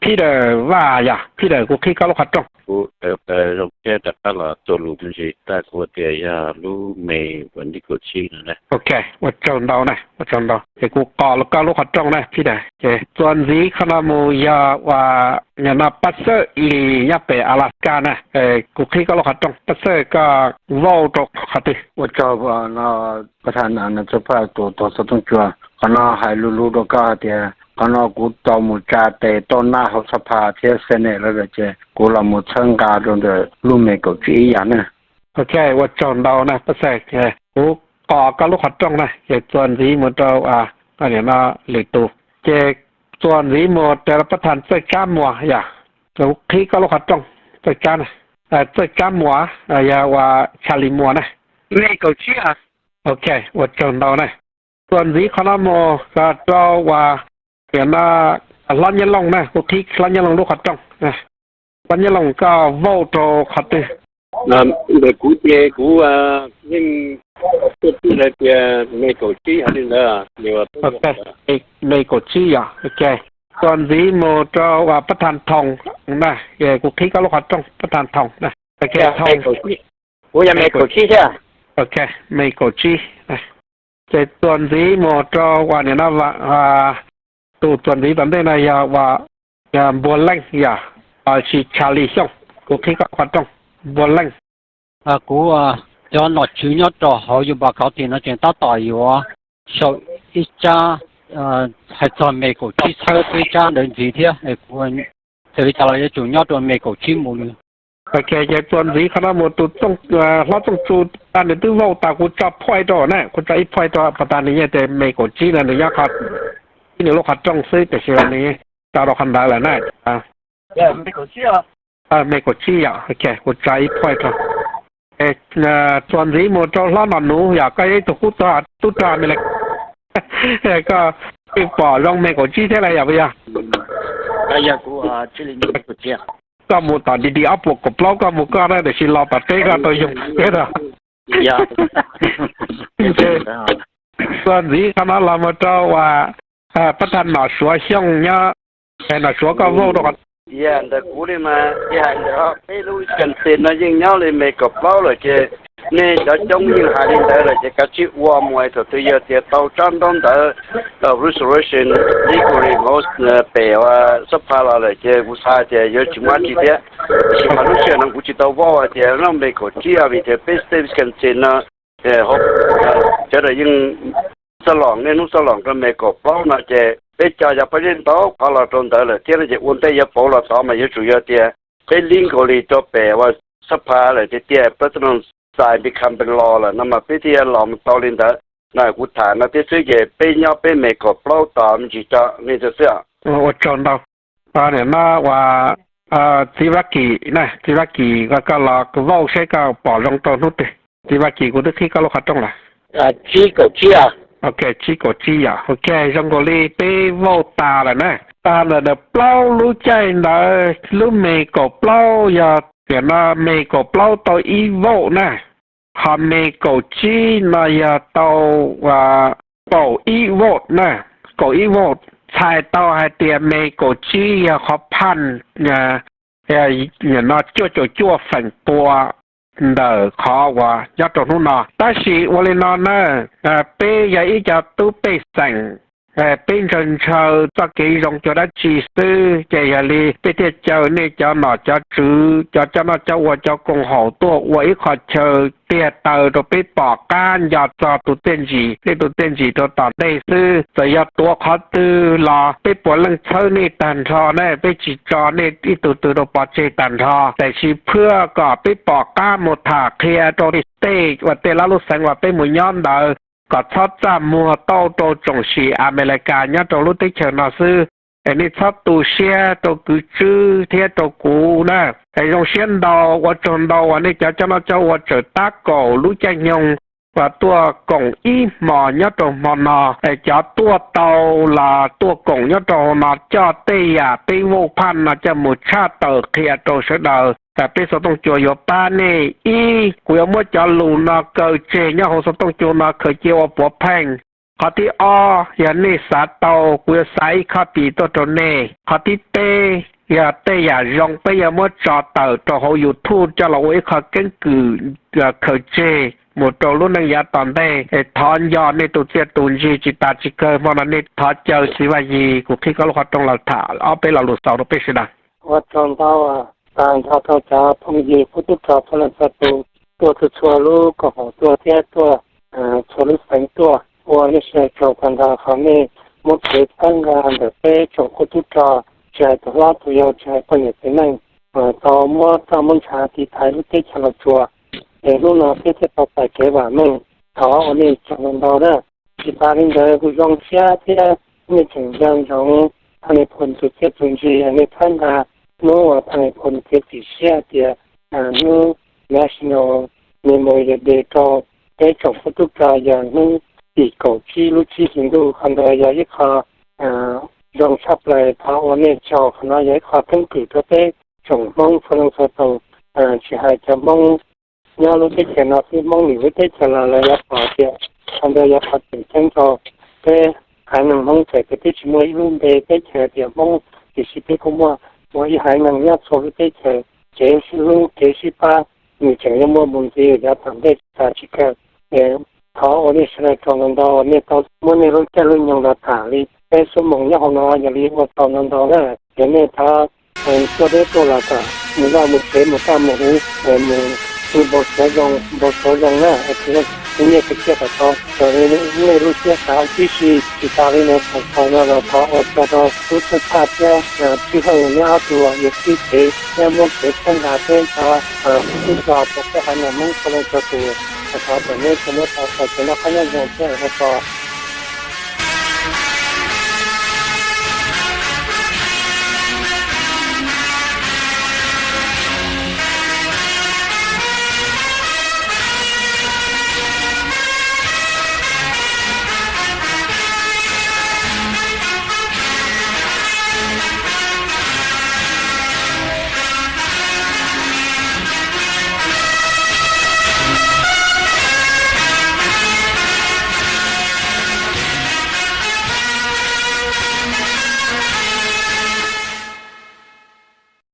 Peter Vaj, yog Peter, kuv qhib koj lub qhov rooj. Kuv zoo siab rov qab los txuas lus me ntsis, tab kuv tias yog lub me vas thib kaum tsib no na. Ok, ua tsaug ntau na, ua tsaug ntau. Ces kuv qos koj lub qhov rooj na Peter. Ces txuas ntxiv qhov no mus yog ua no Pab Xawj Lis nyob pem Alaska na. Kuv qhib koj lub qhov rooj, Pab Xawj koj vote rau qhov twg? Ua tsaug no, Pab Thaj Nam Txawj Phaj tus tuav xov tooj cua, qhov no hais lus lus rau koj hais tias qhov no kuv tau mus tsa tes tuaj nab hauv Xab Phas thiab Senate lawm ces kuv los mus txhawb nqa rau ntawm lub me kaum tsib ib yam na. Ok, ua tsaug ntau na Pab Xawj. Kuv qos koj lub qhov rooj na, ces txuas ntxiv mus rau no lwm tus. Ces txuas ntxiv mus rau Pab Thaj Txawj Tsab Muas, yog kuv qhib koj lub qhov rooj, Txawj Tsab na, Txawj Tsab Muas, yog ua Tshas Lis Muas na. Me kaum tsib. Ok, ua tsaug ntau na. Txuas ntxiv qhov no mus rau ua no Hlob Nyiaj Looj na, kuv qhib Hlob Nyiaj Looj lub qhov rooj. Hlob Nyiaj Looj koj vote rau qhov twg? Ntawm kuv ces kuv yeej tuaj txij lawv tias me kaum tsib hais li ntawd. Me kaum tsib yog ok. Txuas ntxiv mus rau ua Pab Thaj Thoo na, kuv qhib koj lub qhov rooj, Pab Thaj Thoo na. Kuv yog me kaum tsib thiab. Ok, me kaum tsib. Ces txuas ntxiv mus rau ua no, tus txuas ntxiv tom ntej no yog ua Npuag Leej yog, tsis Tshas Lis Xyooj, kuv qhib koj qhov rooj, Npuag Leej. Kuv cov nom tswv nyob rau hauv Yuba County no tseem tab tom yuav sau ib tsab Hais txog me kaum tsib txhawb peb tsab ntawd ntxiv thiab, txawm li cas los yuav tsum nyob rau me kaum tsib mus li. Ok, ces txuas ntxiv qhov no mus tus hlob Txooj Tsu, tas nws twb vote tas, kuv tso point rau na, kuv tso ib point rau, pas tas nws yeej tias me kaum tsib no nws nyob qhov, ib nws lub qhov rooj xwb, tiam sis nws tso rau qhov ntawd lawm na. Me kaum tsib yom, ok, kuv tso ib point rau. Txuas ntxiv mus rau hlob Nom Nuv, yog koj yog ib tug tub rog me li, koj pom zoo me kaum tsib thiab los yog puas yog? Koj mus tom D D ob puas kaum plaub koj mus koj na, tiam sis los tom teb koj tau yoog thiab os. Txuas ntxiv qhov no los mus rau uas pab thab Nom Suav Xyooj nyob, Nom Suav koj vote rau qhov, ntawm kuv li mas ib hais ntawm peb lub Wisconsin no yeej nyob li me kaum plaub lawm ces nej cov coob yeej hais li ntawd lawm ces kav tsij ua mus, thaum twg yog tias tau tsab ntaub ntawv resolution legally pem uas xab pha los lawm ces kuv xav tias yuav tsis muaj dab tsi thiab. Tiam sis mas lub sij hawm no kuv tsis tau vote hais tias nyob me kaum tsib vim tias peb state Wisconsin no sawv daws yeej xab loos, niaj hnub xab loos rau me kaum plaub no ces peb cov yog pab zeb ntau qhov los rau ntawd lawm thiab no ces ua ntej yuav pauv los tod mas yuav tsum yog tias peb legally rau pem uas xab pha lawm tiag tiag, president sign become law lawm no mas peb thiaj los mus tau li ntawd. No kuv tham no thiab xwb ces peb nyob peb me kaum plaub tos me ntsis tso nej txawj xwb. Ua tsaug ntau. Nim no uas txiv Vab Kis na, txiv Vab Kis, koj los vote seb koj pom zoo rau hnub twg. Txiv Vab Kis, kuv twb qhib koj lub qhov rooj lawm. Tsib kaum tsib. Ok, tsib kaum tsib yom. Ok, zoo nkaus li peb vote tas lawm na. Tag ntawm plaub lub caij ntawd lub me kaum plaub yog, nim no me kaum plaub tau ib vote na, ho me kaum tsib no yog tau kaum ib vote na, kaum ib vote. Txhais tau hais tias me kaum tsib yog qhov phaj, nim no cuaj caum cuaj feem pua ntawm qhov uas nyob rau hnub no. Tab sis ua li no na, peb yog ib co tub pej xeem, peb ntshaw ntshaw txoj kev zoo cuag dab tsi xwb ces yog li peb thiaj caw nej cov nom cov tswv, cov coj noj coj ua, cov koom haum tuaj ua ib qho chaw tiag taw rau peb pom qab nco txog tus txiaj ntsim, nej tus txiaj ntsim rau tom ntej xwb. Txawm yog tuav qhov twg los peb puav leej txhawb nej tag nrho na, peb tsis tso nej ib tug twg rau pov tseg tag nrho. Tiam sis phwaj kom peb pom qab mus tham qhia rau state uas tej lub xeev uas peb mus nyob ntawd kom txhob txaj muag tauj rau tsoom sim Amelikas nyob rau lub teb chaws no xwb. Es nej txhob tu siab rau kwv Tswb thiab rau kuv na. Es zoo siab ntau, ua tsaug ntau uas nej cov coj noj coj ua tseem tab kaum lub caij nyoog uas tuaj koom ib hmos nyob rau hmo no. Es cov tuaj tau los tuaj koom nyob rau hauv no coj tej yam peb vote phaj no coj mus tshaj tawm qhia rau sawv daws, peb xov tooj cua yuav pab nej. Ib, kuv yuav muab cov lus no kaw tseg nyob hauv xov tooj cua no khaws cia ua puav pheej. Qhov thib ob, yog nej xav tau, kuv yuav xa ib copy tuaj rau nej. Qhov thib peb, yog tej yam zoo peb yuav muab tso tawm rau hauv YouTube coj los ua ib qho keeb kwm khaws tseg mus rau lub neej yav tom ntej. Es thov nco nej tus txiaj tus ntsig tsis tas tsis kawg hmo no nej thov caw txiv Vaj Yig kuv qhib koj lub qhov rooj los tham ob peb lo lus xaus rau peb sawv daws. Ua tsaug ntau, tag nrho rau cov phooj ywg qub tub rog txhua leej txhua tus, tuaj txhua txhua lub koom haum tuaj thiab tuaj txhua lub xeev tuaj, ua nej sawv daws tsaug tag nrho qhov nej muab kev txhawb nqa ntawm peb tsoom qub tub rog, tsis hais tus hlob tus yau, tsis hais poj niam txiv neej, tau muab roj muab ntshav tiv thaiv lub teb chaws Los Tsuas. Es hnub no peb thiaj tau txais kev vam meej. Thov ua nej tsaug ntau ntau na. Tsis tas li ntawd kuj zoo siab thiab, nej tseem nco ntsoov Thaj Nais Phoo tus txiaj tus ntsig, nej txhawb nqa hnub uas Thaj Nais Phoo txiav txim siab hais tias hnub National Memorial Day rau peb tsoom qub tub rog yog hnub tim kaum tsib lub tsib hlis ntuj. Qhov ntawd yog ib qho zoo tshaj plaws, thov ua nej tsaug. Qhov no yog ib qho keeb kwm rau peb tsoom Hmoob txhua leej txhua tus, tsis hais cov Hmoob nyob lub teb chaws no xwb, Hmoob lwm lub teb chaws los lawv yuav pom tias qhov ntawd yog qhov tseem ceeb rau peb haiv neeg Hmoob. Txawm tias peb tsis muaj ib lub npe teb chaws tias Hmoob, tiam sis peb kuj muaj ua ib haiv neeg nyob txhua lub teb chaws. Kev sib hlub kev sib pab nws tseem yuav muaj mus ntxiv yav tom ntej tsis tas tsis kawg. Thov ua nej sawv daws tsaug ntau ntau, nej tau muab nej lub caij lub nyoog los tham li peb xuab moos nyob hauv no, yog li ua tsaug ntau ntau na. Ces nej thov tuaj deb tuaj los kom mus vaj mus tsev mus kaj mus huv, mus npau suav zoo, npau suav zoo na. nyiaj txiag thiaj tau tau raws li nej lub siab xav. Tiam sis tsis tas li ntawd, thaum no los thov ua tsaug rau tub txhawj tshaj thiab txhawj hawj neb ob tug uas yuav sib tsev thiab muab kev txhawb nqa peb cov tub rog rau peb haiv neeg Hmoob ua lej txhua tus. Thov kom neb tsuas muab tau txais kev noj qab nyob zoo thiab ua tsaug.